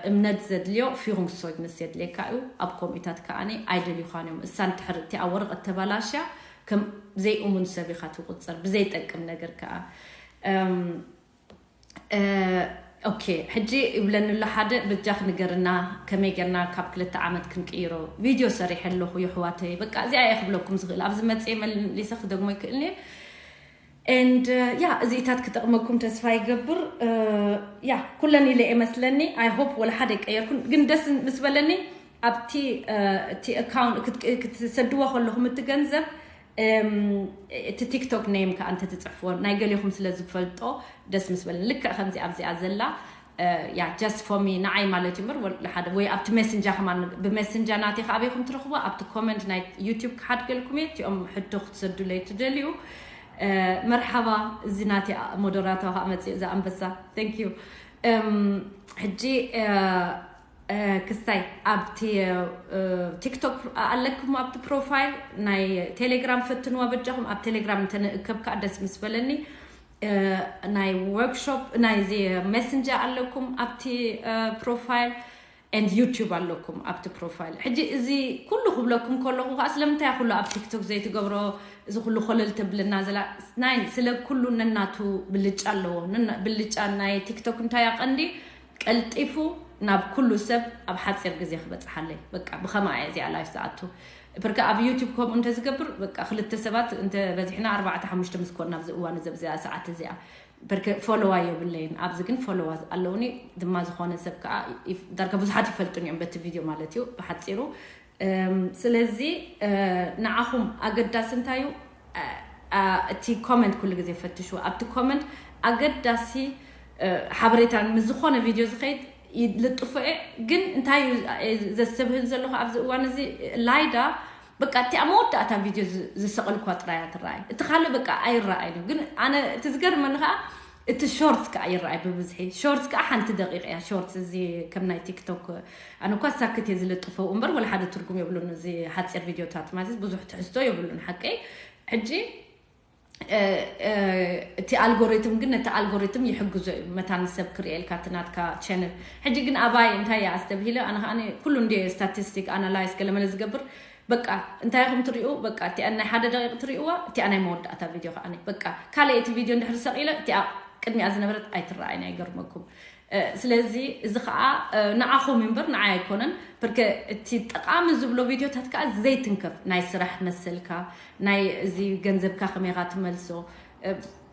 እምነት ዘድልዮ ፊሩንግሶይግንስ የድልየካ እዩ። ኣብ ኮሚታት ከዓኒ ኣይደልዩኻን እዮም። እሳ እንድሕር እቲኣ ወረቐት ተባላሽያ ከም ዘይእሙን ሰብ ኢኻ ትቁጸር ብዘይጠቅም ነገር ከዓ። ኦኬ ሕጂ ይብለኒ ኣሎ ሓደ በጃኽ ንገርና ከመይ ጌርና ካብ ክልተ ዓመት ክንቅይሮ። ቪድዮ ሰሪሐ ኣለኹ የሕዋተይ። በቃ እዚኣ እየ ክብለኩም ዝኽእል። ኣብዚ መፅየ መሊሰ ክደግሞ ይክእልኒ። And ያ እዚኢታት ክጠቕመኩም ተስፋ ይገብር። ያ ኩለን ኢለ እየ መስለኒ። I hope ወላ ሓደ ይቀየርኩን ግን ደስ ምስ በለኒ ኣብቲ እቲ ኣካውንት ክትሰድዎ ከለኹም እቲ ገንዘብ እቲ ቲክቶክ ኔም ከዓ እንተትፅሕፍዎ ናይ ገሊኹም ስለ ዝፈልጦ ደስ ምስ በለኒ። ልክዕ ከምዚ ኣብዚኣ ዘላ ያ just for me ንዓይ ማለት እዩ እምበር ወላ ሓደ ወይ ኣብቲ ሜሰንጃ ከማን ብሜሰንጃ ናተይ ከዓ ኣበይኩም ትረኽቦ ኣብቲ ኮመንት ናይ ዩቲዩብ ክሓድገልኩም እየ እቲኦም ሕቶ ክትሰዱለይ ትደልዩ። መርሓባ እዚ ናተይ ሞደራታ ከዓ መፅእ እዛ ኣንበሳ thank you። ሕጂ ክስታይ ኣብቲ ቲክቶክ ኣለኩም ኣብቲ ፕሮፋይል ናይ ቴሌግራም ፈትንዋ በጃኹም ኣብ ቴሌግራም እንተንእከብ ከዓ ደስ ምስ በለኒ። ናይ ወርክሾፕ ናይዚ ሜሰንጀር ኣለኩም ኣብቲ ፕሮፋይል and ዩቲዩብ ኣለኩም ኣብቲ ፕሮፋይል። ሕጂ እዚ ኩሉ ክብለኩም ከለኹ ከዓ ስለምንታይ ኩሉ ኣብ ቲክቶክ ዘይትገብሮ እዚ ኩሉ ኮለል ተብልና ዘላ ናይ ስለ ኩሉ ነናቱ ብልጫ ኣለዎ። ብልጫ ናይ ቲክቶክ እንታይ ኣቐንዲ ቀልጢፉ ናብ ኩሉ ሰብ ኣብ ሓፂር ግዜ ክበፅሓለይ በቃ ብኸማ እየ እዚኣ ላይፍ ዝኣቱ። ብርካ ኣብ ዩቲብ ከምኡ እንተዝገብር በቃ ክልተ ሰባት እንተበዚሕና ኣርባዕተ ሓሙሽተ ምስ ኮን ናብዚ እዋን እዚ ኣብዚኣ ሰዓት እዚኣ ብርክ ፎሎዋ የብለይን ኣብዚ ግን ፎሎዋ ኣለውኒ ድማ ዝኾነ ሰብ ከዓ ዳርጋ ብዙሓት ይፈልጡን እዮም በቲ ቪድዮ ማለት እዩ ብሓፂሩ። ስለዚ ንዓኹም ኣገዳሲ እንታይ እዩ? እቲ ኮመንት ኩሉ ግዜ ፈትሽዎ ኣብቲ ኮመንት ኣገዳሲ ሓበሬታ ምስ ዝኾነ ቪድዮ ዝኸይድ ይልጥፎ እየ። ግን እንታይ እዩ ዘስተብህል ዘለኹ ኣብዚ እዋን እዚ ላይዳ በቃ እቲኣ መወዳእታ ቪድዮ ዝሰቐልኳ ጥራያ ትረኣይ እቲ ካልእ በቃ ኣይረኣይን እዩ። ግን ኣነ እቲ ዝገርመኒ ከዓ እቲ ሾርትስ ከዓ ይረኣይ ብብዝሒ። ሾርትስ ከዓ ሓንቲ ደቂቕ እያ። ሾርትስ እዚ ከም ናይ ቲክቶክ ኣነ እኳ ሳክት እየ ዝልጥፎ እምበር ወላ ሓደ ትርጉም የብሉን እዚ ሓፂር ቪድዮታት ማለት ብዙሕ ትሕዝቶ የብሉን ሓቀይ። ሕጂ እቲ ኣልጎሪትም ግን ነቲ ኣልጎሪትም ይሕግዞ እዩ መታን ሰብ ክርእየልካ እቲ ናትካ ቻነል። ሕጂ ግን ኣባይ እንታይ እያ ኣስተብሂለ ኣነ ከዓ ኩሉ እንዲ ስታቲስቲክ ኣናላይስ ገለመለ ዝገብር በቃ እንታይ ኢኹም ትሪኡ በቃ እቲኣ ናይ ሓደ ደቂቕ ትሪእዋ እቲኣ ናይ መወዳእታ ቪድዮ ከዓ በቃ ካልእ እቲ ቪድዮ እንድሕር ሰቒለ እቲኣ ቅድሚኣ ዝነበረት ኣይትረኣይን ኣይገርመኩም። ስለዚ እዚ ከዓ ንዓኹም እምበር ንዓይ ኣይኮነን። ብርከ እቲ ጠቓሚ ዝብሎ ቪድዮታት ከዓ ዘይትንከፍ ናይ ስራሕ መሰልካ ናይ እዚ ገንዘብካ ከመይኻ ትመልሶ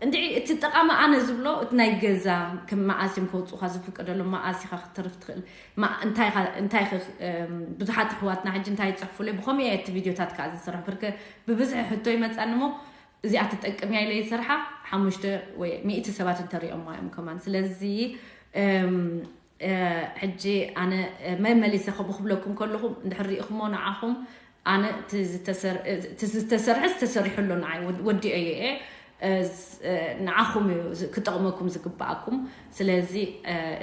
እንድዒ እቲ ጠቓሚ ኣነ ዝብሎ እቲ ናይ ገዛ ከም መዓስ እዮም ከውፅኡካ ዝፍቀደሎም መዓስ ኢኻ ክትተርፍ ትኽእል። እንታይ ብዙሓት ኣሕዋትና ሕጂ እንታይ ይፅሕፉለይ ብከምኡ እየ እቲ ቪድዮታት ከዓ ዝስራሕ ብርከ ብብዝሒ ሕቶ ይመፃኒ እሞ እዚኣ ትጠቅም እያ ኢለ ይሰርሓ ሓሙሽተ ወይ ሚእቲ ሰባት እንተሪኦማ እዮም ከማን ስለዚ ሕጂ ኣነ መመሊሰ ከምኡ ክብለኩም ከለኹም እንድሕር ሪኢኹሞ ንዓኹም ኣነ እቲ ዝተሰርሐ ዝተሰርሑ ኣሎ ንዓይ ወዲኦዮ እየ። ንዓኹም እዩ ክጠቕመኩም ዝግባኣኩም። ስለዚ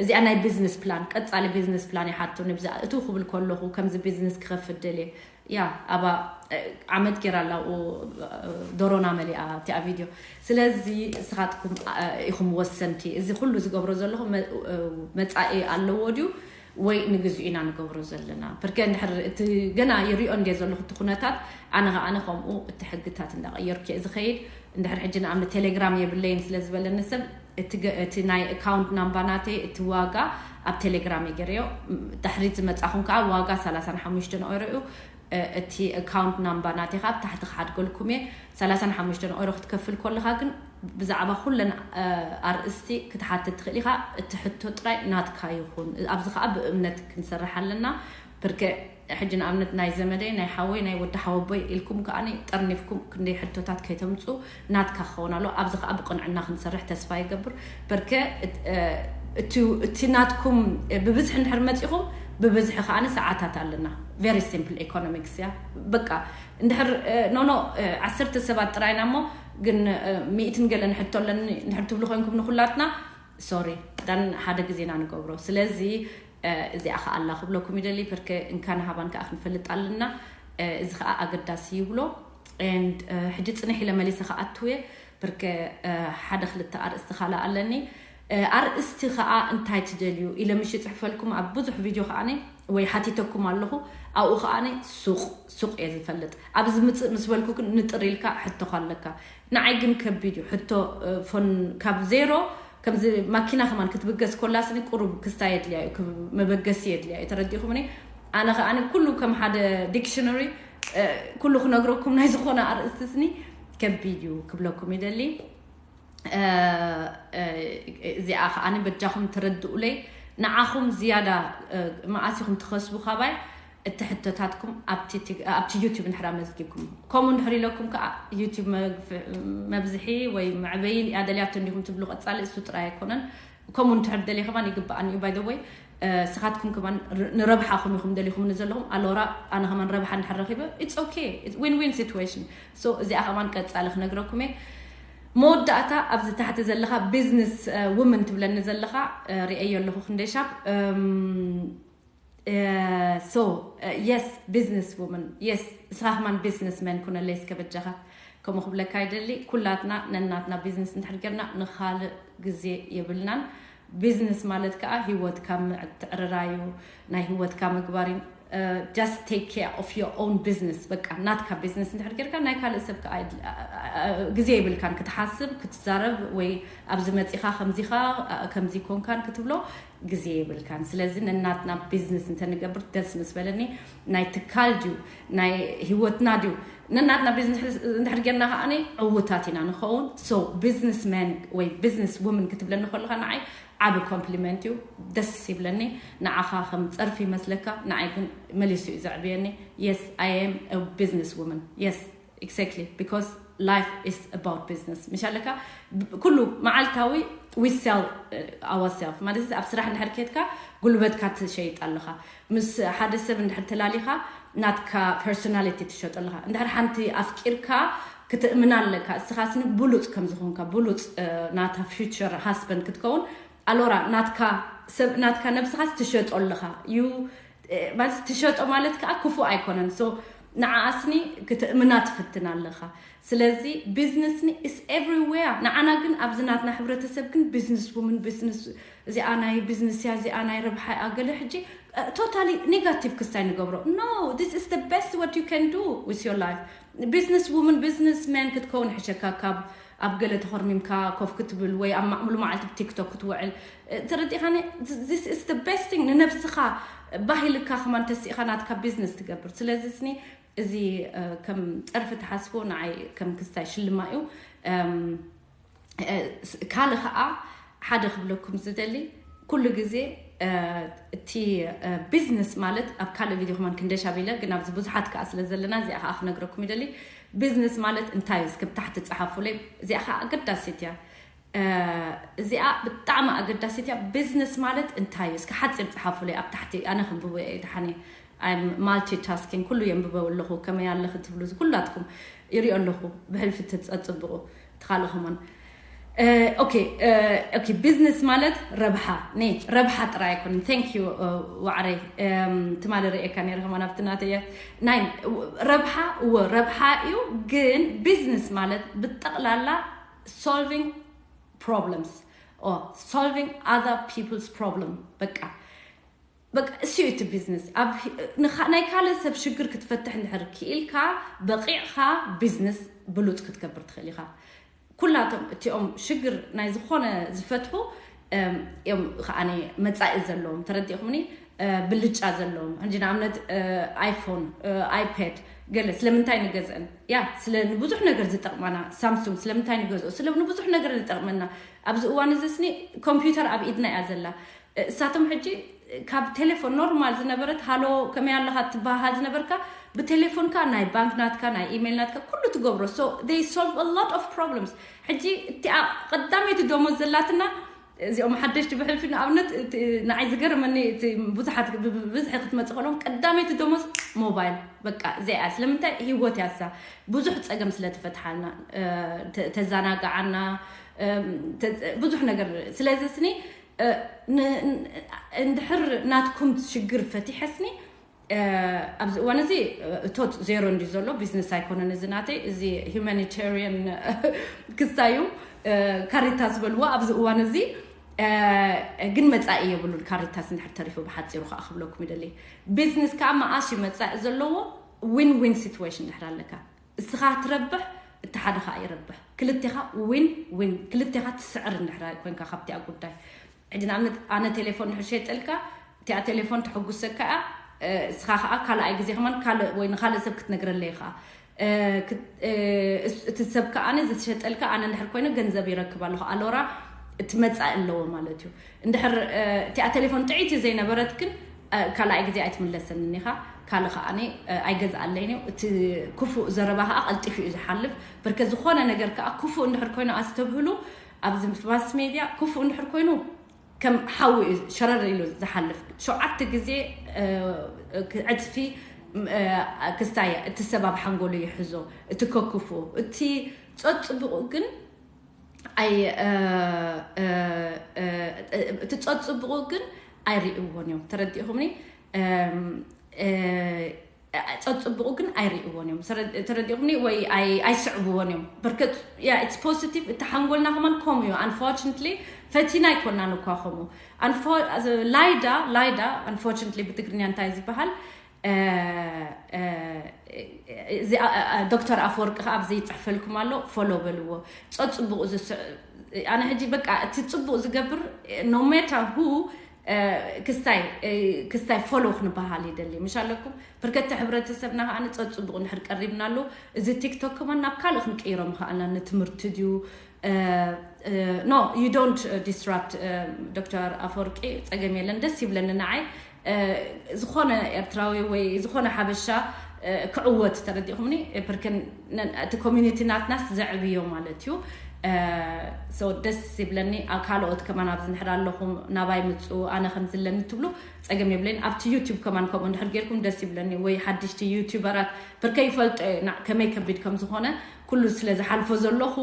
እዚኣ ናይ ቢዝነስ ፕላን፣ ቀፃሊ ቢዝነስ ፕላን ይሓትኒ። ብዛ እቱ ክብል ከለኹ ከምዚ ቢዝነስ ክኸፍት ደልየ። ያ ኣባ ዓመት ጌራ ኣላ ኡ ዶሮና መሊኣ እቲኣ ቪድዮ። ስለዚ ንስኻትኩም ኢኹም ወሰንቲ። እዚ ኩሉ ዝገብሮ ዘለኹ መፃኢ ኣለዎ ድዩ ወይ ንግዚኡ ኢና ንገብሮ ዘለና? ብርከ እንድሕር እቲ ገና ይሪኦ እንደ ዘለኹ እቲ ኩነታት፣ ኣነ ከዓነ ከምኡ እቲ ሕግታት እንዳቐየርኩ እየ ዝኸይድ። እንድሕር ሕጂ ንኣብነት ቴሌግራም የብለይን ስለ ዝበለኒ ሰብ እቲ ናይ ኣካውንት ናምባ ናተይ እቲ ዋጋ ኣብ ቴሌግራም ይገርዮ። ድሕሪት ዝመፃኹም ከዓ ዋጋ ሰላሳን ሓሙሽተን ኦይሮ እዩ። እቲ ኣካውንት ናምባ ናተይ ከዓ ብታሕቲ ክሓድገልኩም እየ። ሰላሳን ሓሙሽተን ኦይሮ ክትከፍል ከለካ ግን ብዛዕባ ኩለን ኣርእስቲ ክትሓትት ትኽእል ኢኻ። እቲ ሕቶ ጥራይ ናትካ ይኹን። ኣብዚ ከዓ ብእምነት ክንሰርሕ ኣለና። ብርከ ሕጂ ንኣብነት ናይ ዘመደይ፣ ናይ ሓወይ፣ ናይ ወዲ ሓወቦይ ኢልኩም ከዓኒ ጠርኒፍኩም ክንደይ ሕቶታት ከይተምፁ ናትካ ክኸውን ኣሎ። ኣብዚ ከዓ ብቕንዕና ክንሰርሕ ተስፋ ይገብር። በርከ እቲ ናትኩም ብብዝሒ እንድሕር መፂኹም ብብዝሒ ከዓኒ ሰዓታት ኣለና። Very simple economics እያ። በቃ እንድሕር ኖኖ ዓሰርተ ሰባት ጥራይና እሞ ግን ሚእትን ገለን ሕቶ ኣለኒ እንድሕር ትብሉ ኮይንኩም ንኩላትና ሶሪ ዳን ሓደ ግዜና ንገብሮ። ስለዚ እዚኣ ከዓ ኣላ ክብለኩም ይደሊ። ብርከ እንካን ሃባን ከዓ ክንፈልጥ ኣለና። እዚ ከዓ ኣገዳሲ ይብሎ። And ሕጂ ፅንሕ ኢለ መሊሰ ክኣትው እየ። ብርከ ሓደ ክልተ ኣርእስቲ ካልእ ኣለኒ። ኣርእስቲ ከዓ እንታይ ትደልዩ ኢለ ምሽ ይፅሕፈልኩም ኣብ ብዙሕ ቪድዮ ከዓኒ ወይ ሓቲተኩም ኣለኹ። ኣብኡ ከዓኒ ሱቕ ሱቕ እየ ዝፈልጥ። ኣብ ዝምፅእ ምስ በልኩ ግን ንጥር ኢልካ ሕቶኻ ኣለካ። ንዓይ ግን ከቢድ እዩ ሕቶ። ፎን ካብ ዜሮ ከምዚ ማኪና ከማን ክትብገስ ኮላ ስኒ ቁሩብ ክስታይ የድልያ እዩ፣ መበገሲ የድልያ እዩ። ተረዲኹምኒ? ኣነ ከዓኒ ኩሉ ከም ሓደ ዲክሽነሪ ኩሉ ክነግረኩም ናይ ዝኾነ ኣርእስቲ ስኒ ከቢድ እዩ ክብለኩም ይደሊ። እዚኣ ከዓኒ በጃኹም ትረድኡለይ። ንዓኹም ዝያዳ መዓስ ኢኹም ትኸስቡ ካባይ? እቲ ሕቶታትኩም ኣብቲ ዩቲብ እንድሕር ኣመዝጊብኩም ከምኡ እንድሕር ኢለኩም ከዓ ዩቲብ መብዝሒ ወይ መዕበይን እያ ደልያቶ እንዲኹም ትብሉ ቀፃሊ እሱ ጥራይ ኣይኮነን። ከምኡ እንድሕር ደልየ ከማን ይግባኣኒ እዩ። By the way ስኻትኩም ከማን ንረብሓኹም ኢኹም ደሊኹም ንዘለኹም ኣሎራ ኣነ ከማን ረብሓ እንድሕር ረኺበ it's okay, win win situation። So እዚኣ ከማን ቀፃሊ ክነግረኩም እየ። መወዳእታ ኣብዚ ታሕቲ ዘለኻ ቢዝነስ ውመን ትብለኒ ዘለኻ ርእየዮ ኣለኹ ክንደይ ሻብ። So yes, business woman, yes። እስኻ ከማን ቢዝነስ መን ኩነለይ እስከ በጃኻ። ከምኡ ክብለካ ይደሊ። ኩላትና ነናትና ቢዝነስ እንድሕር ጌርና ንኻልእ ግዜ የብልናን። ቢዝነስ ማለት ከዓ ሂወትካ ምትዕርራዩ ናይ ሂወትካ ምግባር እዩ። Just take care of your own business። በቃ ናትካ ቢዝነስ እንድሕር ጌርካ ናይ ካልእ ሰብ ከዓ ግዜ የብልካን ክትሓስብ ክትዛረብ ወይ ኣብዚ መፂኻ ከምዚኻ ከምዚ ኮንካን ክትብሎ ግዜ የብልካን። ስለዚ ነናትና ቢዝነስ እንተንገብር ደስ ምስ በለኒ። ናይ ትካል ድዩ ናይ ሂወትና ድዩ? ነናትና ቢዝነስ እንድሕር ጌርና ከዓኒ ዕውታት ኢና ንኸውን። So ቢዝነስ ማን ወይ ቢዝነስ ውመን ክትብለኒ ከለካ ንዓይ ዓቢ ኮምፕሊመንት እዩ። ደስ ይብለኒ። ንዓኻ ከም ፀርፊ ይመስለካ፣ ንዓይ ግን መሊሱ እዩ ዘዕብየኒ። Yes, I am a business woman, yes, exactly, because life is about business። ምሽ ኣለካ ኩሉ መዓልታዊ we sell ourselves ማለት ኣብ ስራሕ እንድሕር ከድካ ጉልበትካ ትሸይጥ ኣለኻ። ምስ ሓደ ሰብ እንድሕር ተላሊኻ ናትካ ፐርሶናሊቲ ትሸጦ ኣለኻ። እንድሕር ሓንቲ ኣፍቂርካ ክትእምና ኣለካ። እስኻ ስኒ ብሉፅ ከም ዝኾንካ ብሉፅ ናታ ፊውቸር ሃስበንድ ክትከውን ኣሎራ ናትካ ሰብ ናትካ ነብስኻስ ትሸጦ ኣለኻ እዩ። ማለት ትሸጦ ማለት ከዓ ክፉእ ኣይኮነን። So ንዓኣስኒ ክትእምና ትፍትን ኣለኻ። ስለዚ ቢዝነስኒ is everywhere። ንዓና ግን ኣብዚ ናትና ሕብረተሰብ ግን ቢዝነስ ውመን ቢዝነስ እዚኣ ናይ ቢዝነስ እያ እዚኣ ናይ ረብሓ እያ ገለ ሕጂ ቶታሊ ኔጋቲቭ ክስታይ ንገብሮ። No, this is the best what you can do with your life። ቢዝነስ ውመን ቢዝነስ ማን ክትከውን ሕሸካ ካብ ኣብ ገለ ተኾርሚምካ ኮፍ ክትብል ወይ ኣብ ሙሉ መዓልቲ ብቲክቶክ ክትውዕል። ተረዲኻኒ? This is the best thing። ንነብስኻ ባህልካ ከማን ተሲእኻ ናትካ ቢዝነስ ትገብር። ስለዚ ስኒ እዚ ከም ፀርፊ ትሓስቦ ንዓይ ከም ክስታይ ሽልማ እዩ። ካልእ ከዓ ሓደ ክብለኩም ዝደሊ ኩሉ ግዜ እቲ ቢዝነስ ማለት ኣብ ካልእ ቪድዮ ከማን ክንደሻ ቢለ ግን ኣብዚ ብዙሓት ከዓ ስለ ዘለና እዚኣ ከዓ ክነግረኩም ይደሊ። ቢዝነስ ማለት እንታይ እዩ? እስከ ብታሕቲ ፀሓፉለይ። እዚኣ ከዓ ኣገዳሲት እያ። እዚኣ ብጣዕሚ ኣገዳሲት እያ። ቢዝነስ ማለት እንታይ እዩ? እስከ ሓፂር ፀሓፉለይ ኣብ ታሕቲ ኣነ ክንብቦ እየ ድሓኒ። I'm multitasking ኩሉ የንብበው ኣለኹ። ከመይ ኣለኺ ትብሉ ኩላትኩም ይሪኦ ኣለኹ። ብሕልፊ ተፀብቑ። ትኻልእ ከማን okay okay business ማለት ረብሓ ነ ረብሓ ጥራይ ኣይኮንን thank you ዋዕረይ ትማሊ ርእየካ ነረ ከማን ኣብቲ ናተየ ናይ ረብሓ እወ ረብሓ እዩ ግን business ማለት ብጠቕላላ solving problems or solving other people's problem በቃ በቃ እሱ እዩ እቲ business ኣብ ናይ ካልእ ሰብ ሽግር ክትፈትሕ እንድሕር ክኢልካ በቂዕካ business ብሉፅ ክትገብር ትኽእል ኢኻ ኩላቶም እቲኦም ሽግር ናይ ዝኾነ ዝፈትሑ እዮም ከዓኒ መፃኢ ዘለዎም ተረዲእኹምኒ ብልጫ ዘለዎም ሕጂ ንኣብነት iPhone iPad ገለ ስለምንታይ ንገዝአን ያ ስለ ንብዙሕ ነገር ዝጠቕመና ሳምሱንግ ስለምንታይ ንገዝኦ ስለ ንብዙሕ ነገር ዝጠቕመና ኣብዚ እዋን እዚ ስኒ ኮምፒውተር ኣብ ኢድና እያ ዘላ እሳቶም ሕጂ ካብ ቴሌፎን ኖርማል ዝነበረት ሃሎ ከመይ ኣለኻ ትበሃሃል ዝነበርካ ብቴሌፎንካ ናይ ባንክ ናትካ ናይ ኢሜይል ናትካ ኩሉ ትገብሮ so they solve a lot of problems ሕጂ እቲኣ ቀዳመይቲ ደሞዝ ዘላትና እዚኦም ሓደሽቲ ብሕልፊ ንኣብነት ንዓይ ዝገርመኒ እቲ ብዙሓት ብብዝሒ ክትመፅእ ከሎም ቀዳመይቲ ደሞዝ ሞባይል በቃ እዚኣ ስለምንታይ ህይወት ያሳ ብዙሕ ፀገም ስለትፈትሓልና ተዘናጋዓና ብዙሕ ነገር ስለዚ ስኒ እንድሕር ናትኩም ሽግር ፈቲሐስኒ ኣብዚ እዋን እዚ እቶት ዜሮ እንዲ ዘሎ ቢዝነስ ኣይኮነን እዚ ናተይ እዚ humanitarian ክስታዩ ካሪታስ ዝበልዎ ኣብዚ እዋን እዚ ግን መፃኢ የብሉን ካሪታስ እንድሕር ተሪፉ ብሓፂሩ ከዓ ክብለኩም ይደሊ ቢዝነስ ከዓ መኣስ እዩ መፃኢ ዘለዎ win win situation እንድሕር ኣለካ እስኻ ትረብሕ እቲ ሓደ ከዓ ይረብሕ ክልቴኻ win win ክልቴኻ ትስዕር እንድሕር ኮይንካ ካብቲኣ ጉዳይ ሕጂ ንኣብነት ኣነ ቴሌፎን ድሕር ሸጠልካ እቲኣ ቴሌፎን ተሐጉሰካ እያ እስኻ ከዓ ካልኣይ ግዜ ከማን ካልእ ወይ ንካልእ ሰብ ክትነግረለይ ከዓ እቲ ሰብ ከዓ ዝተሸጠልካ ኣነ እንድሕር ኮይነ ገንዘብ ይረክብ ኣለኹ ኣሎራ እቲ መፃኢ ኣለዎ ማለት እዩ እንድሕር እቲኣ ቴሌፎን ጥዒቲ ዘይነበረት ግን ካልኣይ ግዜ ኣይትምለሰንን ኢኻ ካልእ ከዓኒ ኣይገዝኣለይን እዩ እቲ ክፉእ ዘረባ ከዓ ቀልጢፉ እዩ ዝሓልፍ በርከ ዝኾነ ነገር ከዓ ክፉእ እንድሕር ኮይኑ ኣስተብህሉ ኣብዚ ማስ ሜድያ ክፉእ እንድሕር ኮይኑ ከም ሓዊ እዩ ሸረር ኢሉ ዝሓልፍ ሸውዓተ ግዜ ዕፅፊ ክስታይ እቲ ሰብ ኣብ ሓንጎሉ ይሕዞ እቲ ከክፉ እቲ ፀፅቡቑ ግን ኣይ እቲ ፀፅቡቑ ግን ኣይርእይዎን እዮም ተረዲእኹምኒ ፀፅቡቑ ግን ኣይርእይዎን እዮም ተረዲእኹምኒ ወይ ኣይስዕብዎን እዮም በርከት ያ it's positive እቲ ሓንጎልና ከማን ከምኡ እዩ unfortunately ፈቲና ኣይኮናን እኳ ከምኡ ላይዳ ላይዳ unfortunately ብትግርኛ እንታይ ዝበሃል እዚ ዶክተር ኣፈወርቂ ከዓ ኣብዚ ይፅሕፈልኩም ኣሎ ፎሎ በልዎ ፀፅቡቑ ዝስዕ ኣነ ሕጂ በቃ እቲ ፅቡቕ ዝገብር no matter who ክስታይ ክስታይ ፎሎ ክንበሃል ይደሊ ምሽ ኣለኩም ብርከቲ ሕብረተሰብና ከዓ ንፀፅቡቕ እንድሕር ቀሪብና ኣሎ እዚ ቲክቶክ ከማን ናብ ካልእ ክንቀይሮም ከኣልና ንትምህርቲ ድዩ no you don't disrupt ዶክተር ኣፈወርቂ ፀገም የለን ደስ ይብለኒ ንዓይ ዝኾነ ኤርትራዊ ወይ ዝኾነ ሓበሻ ክዕወት ተረዲኹምኒ ብርከን እቲ ኮሚኒቲ ናትናስ ዘዕብዮ ማለት እዩ ደስ ይብለኒ ካልኦት ከማን ኣብዚ ንድሕር ኣለኹም ናባይ ምፅኡ ኣነ ከም ዝለኒ ትብሉ ፀገም የብለይን ኣብቲ ዩቱብ ከማን ከምኡ እንድሕር ጌርኩም ደስ ይብለኒ ወይ ሓድሽቲ ዩቱበራት ብርከ ይፈልጦ ከመይ ከቢድ ከም ዝኾነ ኩሉ ስለ ዝሓልፎ ዘለኹ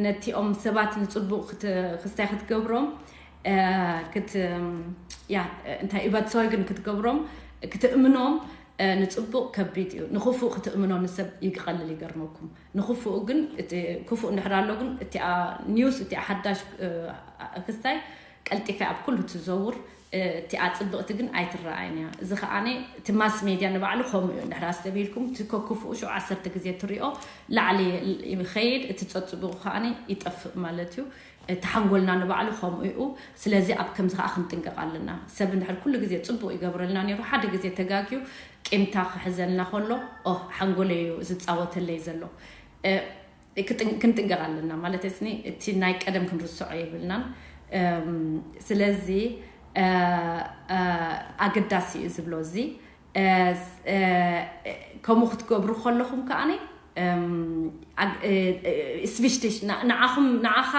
ነቲኦም ሰባት ንፅቡቕ ክስታይ ክትገብሮም ያ እንታይ ኢበትሰወይ ግን ክትገብሮም ክትእምኖም ንፅቡቕ ከቢድ እዩ ንክፉእ ክትእምኖ ንሰብ ይቀልል ይገርመኩም ንክፉእ ግን ክፉእ እንድሕር ኣሎ ግን እቲኣ ኒውስ እቲኣ ሓዳሽ ክስታይ ቀልጢፈ ኣብ ኩሉ ትዘውር እቲኣ ፅብቕቲ ግን ኣይትረኣይን እያ እዚ ከዓኒ እቲ ማስ ሜድያ ንባዕሉ ከምኡ እዩ እንድሕር ኣስተብሂልኩም እቲ ከክፉኡ ሸው ዓሰርተ ግዜ ትሪኦ ላዕሊ ይኸይድ እቲ ፀፅብቑ ከዓኒ ይጠፍእ ማለት እዩ እቲ ሓንጎልና ንባዕሉ ከምኡ እዩ ስለዚ ኣብ ከምዚ ከዓ ክንጥንቀቕ ኣለና ሰብ እንድሕር ኩሉ ግዜ ፅቡቕ ይገብረልና ነይሩ ሓደ ግዜ ተጋግዩ ቂምታ ክሕዘልና ከሎ ኦ ሓንጎለይ እዩ ዝፃወተለይ ዘሎ ክንጥንቀቕ ኣለና ማለት ስኒ እቲ ናይ ቀደም ክንርስዖ የብልናን ስለዚ ኣገዳሲ እዩ ዝብሎ እዚ ከምኡ ክትገብሩ ከለኹም ከዓኒ ስቢሽቲሽ ንዓኹም ንዓኻ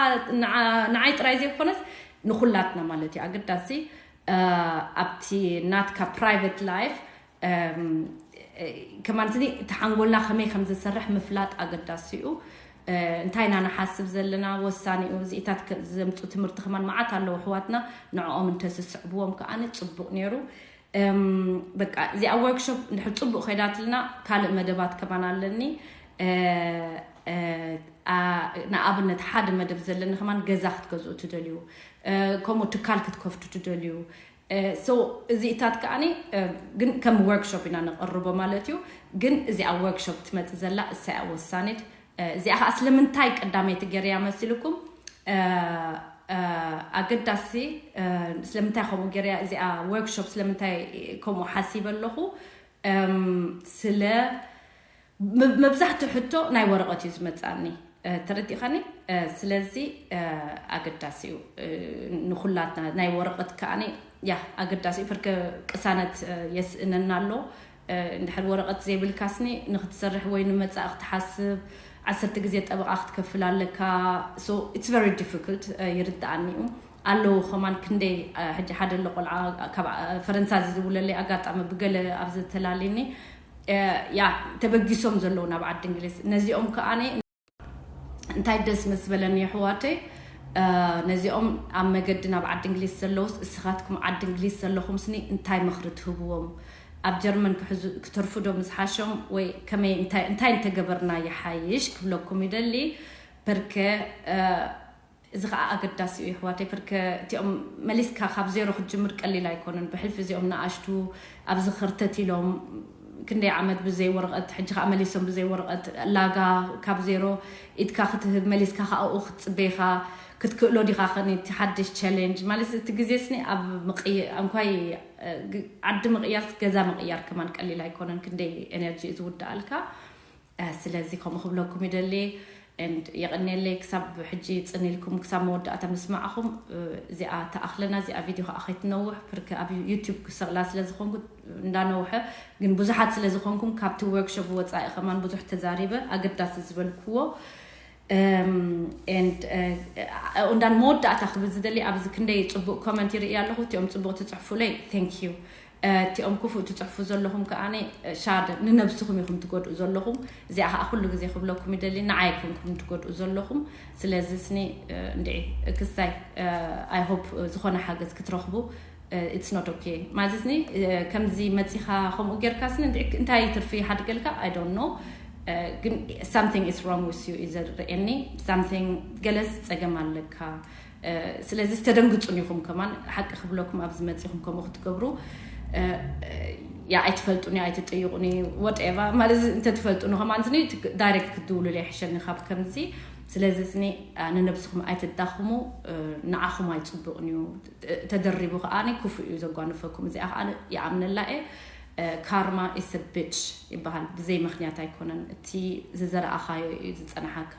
ንዓይ ጥራይ ዘይኮነስ ንኩላትና ማለት እዩ ኣገዳሲ ኣብቲ ናትካ ፕራይቨት ላይፍ ከማን እቲ ሓንጎልና ከመይ ከም ዝሰርሕ ምፍላጥ ኣገዳሲ እዩ እንታይ ኢና ንሓስብ ዘለና ወሳኒ እዩ። እዚኢታት ዘምፁ ትምህርቲ ከማን መዓት ኣለዉ ኣሕዋትና፣ ንዕኦም እንተስስዕብዎም ከዓኒ ፅቡቕ ነይሩ። በቃ እዚኣ ወርክሾፕ እንድሕር ፅቡቕ ከይዳትልና ካልእ መደባት ከማን ኣለኒ። ንኣብነት ሓደ መደብ ዘለኒ ከማን ገዛ ክትገዝኡ ትደልዩ፣ ከምኡ ትካል ክትከፍቱ ትደልዩ፣ እዚኢታት ከዓኒ ግን ከም ወርክሾፕ ኢና ነቐርቦ ማለት እዩ። ግን እዚኣ ወርክሾፕ ትመፅ ዘላ እሳያ ወሳኒት። እዚኣ ከዓ ስለምንታይ ቀዳመይቲ ገርያ መሲልኩም ኣገዳሲ፣ ስለምንታይ ከምኡ ገርያ እዚኣ ወርክሾፕ ስለምንታይ ከምኡ ሓሲበ ኣለኹ? ስለ መብዛሕትኡ ሕቶ ናይ ወረቐት እዩ ዝመፅኣኒ፣ ተረዲእኻኒ? ስለዚ ኣገዳሲ እዩ ንኩላትና ናይ ወረቐት ከዓኒ፣ ያ፣ ኣገዳሲ እዩ። ፐርከ ቅሳነት የስእነና ኣሎ። እንድሕር ወረቐት ዘይብልካስኒ ንክትሰርሕ ወይ ንመፃኢ ክትሓስብ፣ ዓሰርተ ግዜ ጠበቓ ክትከፍል ኣለካ። So it's very difficult፣ ይርድኣኒ እዩ። ኣለዉ ከማን ክንደይ፣ ሕጂ ሓደ ኣሎ ቆልዓ ካብ ፈረንሳ እዚ ዝውለለይ ኣጋጣሚ ብገለ ኣብ ዝተላልኒ፣ ያ፣ ተበጊሶም ዘለዉ ናብ ዓዲ እንግሊዝ። ነዚኦም ከዓኒ እንታይ ደስ ምስ በለኒ ኣሕዋተይ፣ ነዚኦም ኣብ መገዲ ናብ ዓዲ እንግሊዝ ዘለውስ እስኻትኩም ዓዲ እንግሊዝ ዘለኹም ስኒ እንታይ ምኽሪ ትህብዎም? ኣብ ጀርመን ክሕዙ-፣ ክተርፉ ዶ ምስ ሓሾም ወይ ከመይ፣ እንታይ፣ እንታይ እንተገበርና ይሓይሽ ክብለኩም ይደሊ። ፐርከ እዚ ከዓ ኣገዳሲ እዩ ኣሕዋተይ። ፐርከ እቲኦም መሊስካ ካብ ዜሮ ክትጅምር ቀሊል ኣይኮነን። ብሕልፊ እዚኦም ንኣሽቱ ኣብዚ ክርተት ኢሎም ክንደይ ዓመት ብዘይ ወረቐት፣ ሕጂ ከዓ መሊሶም ብዘይ ወረቐት ላጋ ካብ ዜሮ ኢድካ ክትህብ፣ መሊስካ ከዓ ኣብኡ ክትፅበይካ ክትክእሎ ዲኻ ኸኒ እቲ ሓድሽ ቻሌንጅ ማለት እቲ ግዜ ስኒ ኣብ ምቕይ-፣ እንኳይ ዓዲ ምቕያር፣ ገዛ ምቕያር ከማን ቀሊል ኣይኮነን። ክንደይ ኤነርጂ እዩ ዝውድኣልካ። ስለዚ ከምኡ ክብለኩም ይደሊ። And የቐንየለይ ክሳብ ሕጂ ጽን ኢልኩም ክሳብ መወዳእታ ምስማዕኹም። እዚኣ ተኣኽለና፣ እዚኣ ቪድዮ ከዓ ከይትነውሕ፣ ፕርክ ኣብ ዩቲዩብ ክሰቕላ ስለ ዝኾንኩ እንዳነውሐ፣ ግን ብዙሓት ስለ ዝኾንኩም ካብቲ ወርክሾፕ ወጻኢ ከማን ብዙሕ ተዛሪበ፣ ኣገዳሲ ዝበልክዎ። And እንዳን መወዳእታ ክብል ዝደሊ፣ ኣብዚ ክንደይ ጽቡቕ ኮመንት ይርኢ ኣለኹ። እቲኦም ጽቡቕ ትጽሕፉለይ፣ thank you። እቲኦም ክፉእ ትጽሕፉ ዘለኹም ከኣ ሻድ ንነብስኹም ኢኹም ትጎድኡ ዘለኹም። እዚኣ ከኣ ኩሉ ግዜ ክብለኩም ይደሊ፣ ንዓይ ኣይኮንኩም ትጎድኡ ዘለኹም። ስለዚ ስኒ እንድዒ ክስታይ፣ I hope ዝኾነ ሓገዝ ክትረኽቡ። It's not okay ማለት ስኒ ከምዚ መጺኻ ከምኡ ጌርካ ስኒ እንድዒ እንታይ ትርፊ ይሓድገልካ? I don't know። ግን something is wrong with you እዩ ዘርእየኒ። Something ገለስ ጸገም ኣለካ። ስለዚ ዝተደንግጹን ኢኹም ከማን ሓቂ ክብለኩም ኣብዚ መጺኹም ከምኡ ክትገብሩ። ያ ኣይትፈልጡኒ ኣይትጥይቑኒ ወደኤቫ ማለት እንተትፈልጡኒ ከማን ስኒ ዳይሬክት ክትድውሉለይ ይሕሸኒ ካብ ከምዚ። ስለዚ ስኒ ንነብስኹም ኣይትዳኽሙ። ንዓኹም ኣይጽቡቕን እዩ። ተደሪቡ ከኣ ክፉእ እዩ ዘጓንፈኩም። እዚኣ ከኣ ይኣምነላ እየ። Karma is a bitch ይበሃል። ብዘይ ምኽንያት ኣይኮነን። እቲ ዝዘርኣኻዮ እዩ ዝጸንሓካ።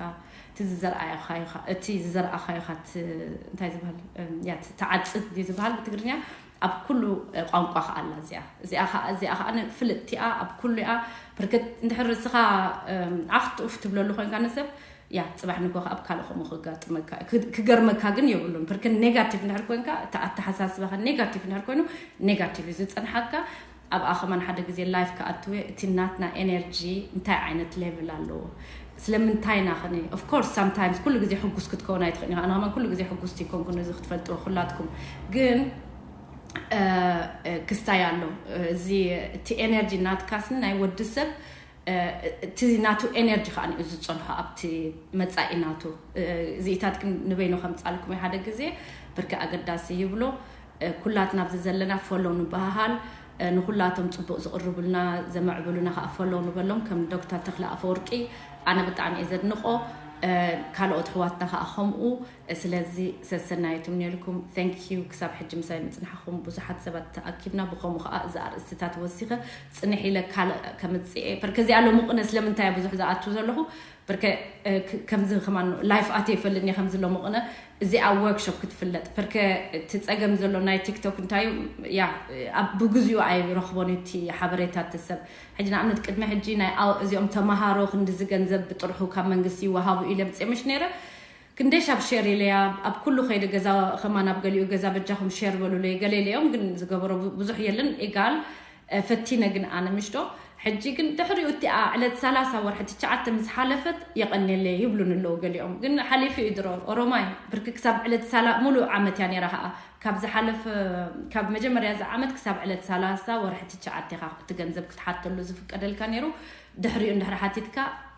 እቲ ዝዘርኣኻዮ ኸ-፣ እቲ ዝዘርኣኻዮ ኸ ት-፣ እንታይ ዝበሃል? እም፣ ያ፣ ት-፣ ትዓጽድ ድዩ ዝበሃል ብትግርኛ? ኣብ ኩሉ፣ እ፣ ቋንቋ ኸኣ ኣላ እዚኣ። እዚኣ ኸኣ፣ እዚኣ ኸኣ ን-፣ ፍልጥቲኣ ኣብ ኩሉ እያ። ብርክት እንድሕር እስኻ፣ እም፣ ዓኽ ጥኡፍ ትብለሉ ኮይንካ ንሰብ፣ ያ፣ ጽባሕ ንግሆ ኸኣ ኣብ ካልእ ከምኡ ክጋጥመካ እዩ። ክ-፣ ክገርመካ ግን የብሉን። ብርክት ኔጋቲቭ እንድሕር ኮይንካ፣ እቲ ኣተሓሳስባኻ ኔጋቲቭ እንድሕር ኮይኑ፣ ኔጋቲቭ እዩ ዝጸንሓካ። ኣብኣ ከማን ሓደ ግዜ ላይፍ ክኣትው እየ፣ እቲ ናትና ኤነርጂ እንታይ ዓይነት ሌቭል ኣለዎ? ስለምንታይ ኢና ኸኒ? Of course sometimes ኩሉ ግዜ ሕጉስ ክትከውን ኣይትኽእልን ኢኻ። ኣነ ከማን ኩሉ ግዜ ሕጉስቲ ኣይኮንኩን፣ እዚ ክትፈልጥዎ ኩላትኩም። ግን፣ እ፣ እ፣ ክስታይ ኣሎ። እዚ፣ እቲ ኤነርጂ ናትካስን ናይ ወዲ ሰብ፣ እ፣ እቲ ናቱ ኤነርጂ ኸኣ እዩ ዝጸንሖ ኣብቲ መጻኢ ናቱ። እ፣ እዚኢታት ግን ንበይኑ ከምጻልኩም እየ ሓደ ግዜ ብርኪ ኣገዳሲ ይብሎ። እ፣ ኩላትና ኣብዚ ዘለና ፎሎው ንበሃሃል። እ፣ ንኹላቶም ጽቡቕ ዝቕርቡልና፣ ዘመዕብሉና ኸኣ ፎሎው ንበሎም፣ ከም ዶክተር ተኽለ ኣፈወርቂ ኣነ ብጣዕሚ እየ ዘድንቖ። እ፣ ካልኦት ኣሕዋትና ኸኣ ከምኡ። እ፣ ስለዚ ሰሰናዩ ትምነየልኩም። Thank you ክሳብ ሕጂ ምሳይ ምጽንሓኹም። ብዙሓት ሰባት ተኣኪብና፣ ብኸምኡ ኸኣ እዚ ኣርእስትታት ወሲኸ ጽንሕ ኢለ ካልእ ከምጽእ እየ። ፐርከ እዚኣ ሎሚ ቅነ ስለምንታይ እየ ብዙሕ ዝኣቱ ዘለኹ? ብርከ፣ እ፣ ክ-፣ ከምዚ ከማን ላይፍ ኣትየ ይፈልጥኒ ከምዚ ሎሚ ቅነ እዚኣ ወርክሾፕ ክትፍለጥ። ብርከ እቲ ጸገም ዘሎ ናይ ቲክቶክ እንታይ እዩ? ያ፣ ኣብ ብግዚኡ ኣይረኽቦን እቲ ሓበሬታ እቲ ሰብ። ሕጂ ንኣብነት ቅድሚ ሕጂ ናይ ኣው-፣ እዚኦም ተመሃሮ ክንድዚ ገንዘብ ብጥርሑ ካብ መንግስቲ ይወሃቡ ኢለ ምጽእ ምሽ ነይረ። ክንደይ ሻብ ሼር ኢለያ፣ ኣብ ኩሉ ከይደ ገዛ ከማን ኣብ ገሊኡ ገዛ በጃኹም ሼር በሉለይ። ገለ ኢለዮም ግን ዝገበሮ ብዙ-፣ ብዙሕ የለን። ኢጋል፣ እ፣ ፈቲነ ግን ኣነ ምሽ ዶ ሕጂ ግን ድሕሪኡ እቲኣ ዕለት ሰላሳ ወርሒ ትሽዓተ ምስ ሓለፈት የቐንየለይ ይብሉን ኣለዉ ገሊኦም። ግን ሓሊፉ እዩ ድሮ ኦሮማይ ብርክ ክሳብ ዕለት ሳላ ሙሉእ ዓመት እያ ነይራ። ከዓ ካብ ዝሓለፈ ካብ መጀመርያ እዚ ዓመት ክሳብ ዕለት ሰላሳ ወርሒ ትሽዓተ ኢኻ እቲ ገንዘብ ክትሓተሉ ዝፍቀደልካ ነይሩ። ድሕሪኡ እንድሕር ሓቲትካ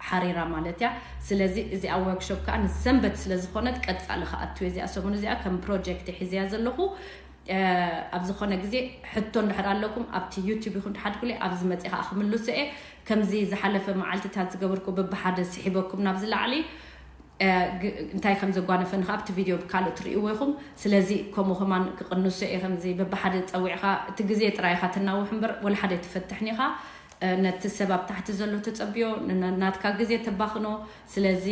ሓሪራ ማለት እያ። ስለዚ እዚኣ ወርክሾፕ ከዓ ንሰንበት ስለ ዝኾነት ቀጻሊ ክኣቱ እየ። እዚኣ ሰሙን እዚኣ ከም ፕሮጀክት ሒዝያ ዘለኹ ኣብ ዝኾነ ግዜ ሕቶ እንድሕር ኣለኩም ኣብቲ ዩቲዩብ ይኹን ሓድጉለይ ኣብዚ መፂ ከዓ ክምልሶ እየ። ከምዚ ዝሓለፈ መዓልትታት ዝገበርኩ በብሓደ ስሒበኩም ናብዚ ላዕሊ እንታይ ከም ዘጓነፈኒ ከዓ ኣብቲ ቪድዮ ብካልእ ትርእይዎ ኢኹም። ስለዚ ከምኡ ከማን ክቕንሶ እየ። ከምዚ በብሓደ ፀዊዕካ እቲ ግዜ ጥራይ ኢኻ ተናውሕ እምበር ወላ ሓደ ኣይትፈትሕን ኢኻ። ነቲ ሰብ ኣብ ታሕቲ ዘሎ ተፀብዮ ናትካ ግዜ ተባኽኖ። ስለዚ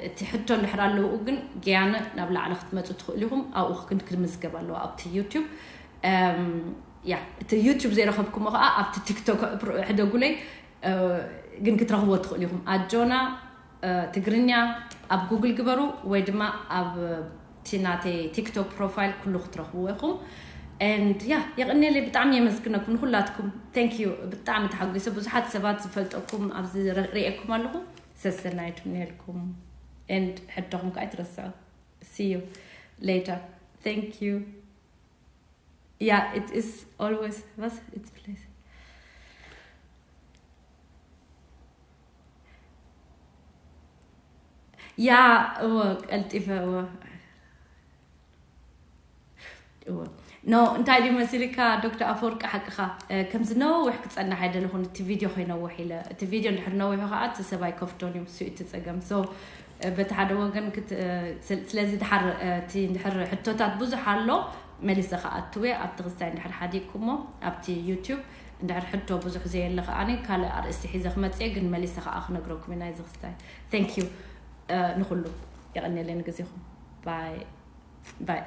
እቲ ሕቶ እንድሕር ኣለውኡ ግን ገያነ ናብ ላዕሊ ክትመፁ ትኽእሉ ኢኹም። ኣብኡ ግን ክምዝገብ ኣለዎ ኣብቲ ዩቲዩብ። ያ እቲ ዩቲዩብ ዘይረኸብኩሞ ከዓ ኣብቲ ቲክቶክ ሕደጉለይ። ግን ክትረኽብዎ ትኽእሉ ኢኹም። ኣጆና ትግርኛ ኣብ ጉግል ግበሩ ወይ ድማ ኣብ እቲ ናተይ ቲክቶክ ፕሮፋይል ኩሉ ክትረኽብዎ ኢኹም። And ያ የቐንየለይ። ብጣዕሚ የመስግነኩም ንኩላትኩም። Thank you። ብጣዕሚ ተሓጒሰ። ብዙሓት ሰባት ዝፈልጠኩም ኣብዚ ርኤኩም ኣለኹ። ሰሰናይት ምንልኩም። And ሕቶኹም ከዓ ኣይትረስዑ። See you later. Thank you. Yeah, it is always was it's place. ያ እወ ቀልጢፈ እወ እወ ኖ እንታይ ድዩ መሲልካ ዶክተር ኣፈወርቂ ሓቅኻ። ከምዚ ነዊሕ ክፀንሕ ኣይደለኹን እቲ ቪድዮ ከይነውሕ ኢለ። እቲ ቪድዮ እንድሕር ነዊሑ ከዓ እቲ ሰብ ኣይከፍቶን እዩ። እሱ እቲ ፀገም። So በቲ ሓደ ወገን ስለዚ ድሓር እቲ እንድሕር ሕቶታት ብዙሕ ኣሎ መሊሰ ክኣትው እየ ኣብቲ ክስታይ እንድሕር ሓዲግኩሞ ኣብቲ ዩቲዩብ እንድሕር ሕቶ ብዙሕ ዘየለ ከዓኒ ካልእ ኣርእስቲ ሒዘ ክመፅእ እየ። ግን መሊሰ ከዓ ክነግረኩም እዩ ናይዚ ክስታይ። Thank you ንኩሉ። የቐንየለይ ንግዜኹም። Bye bye።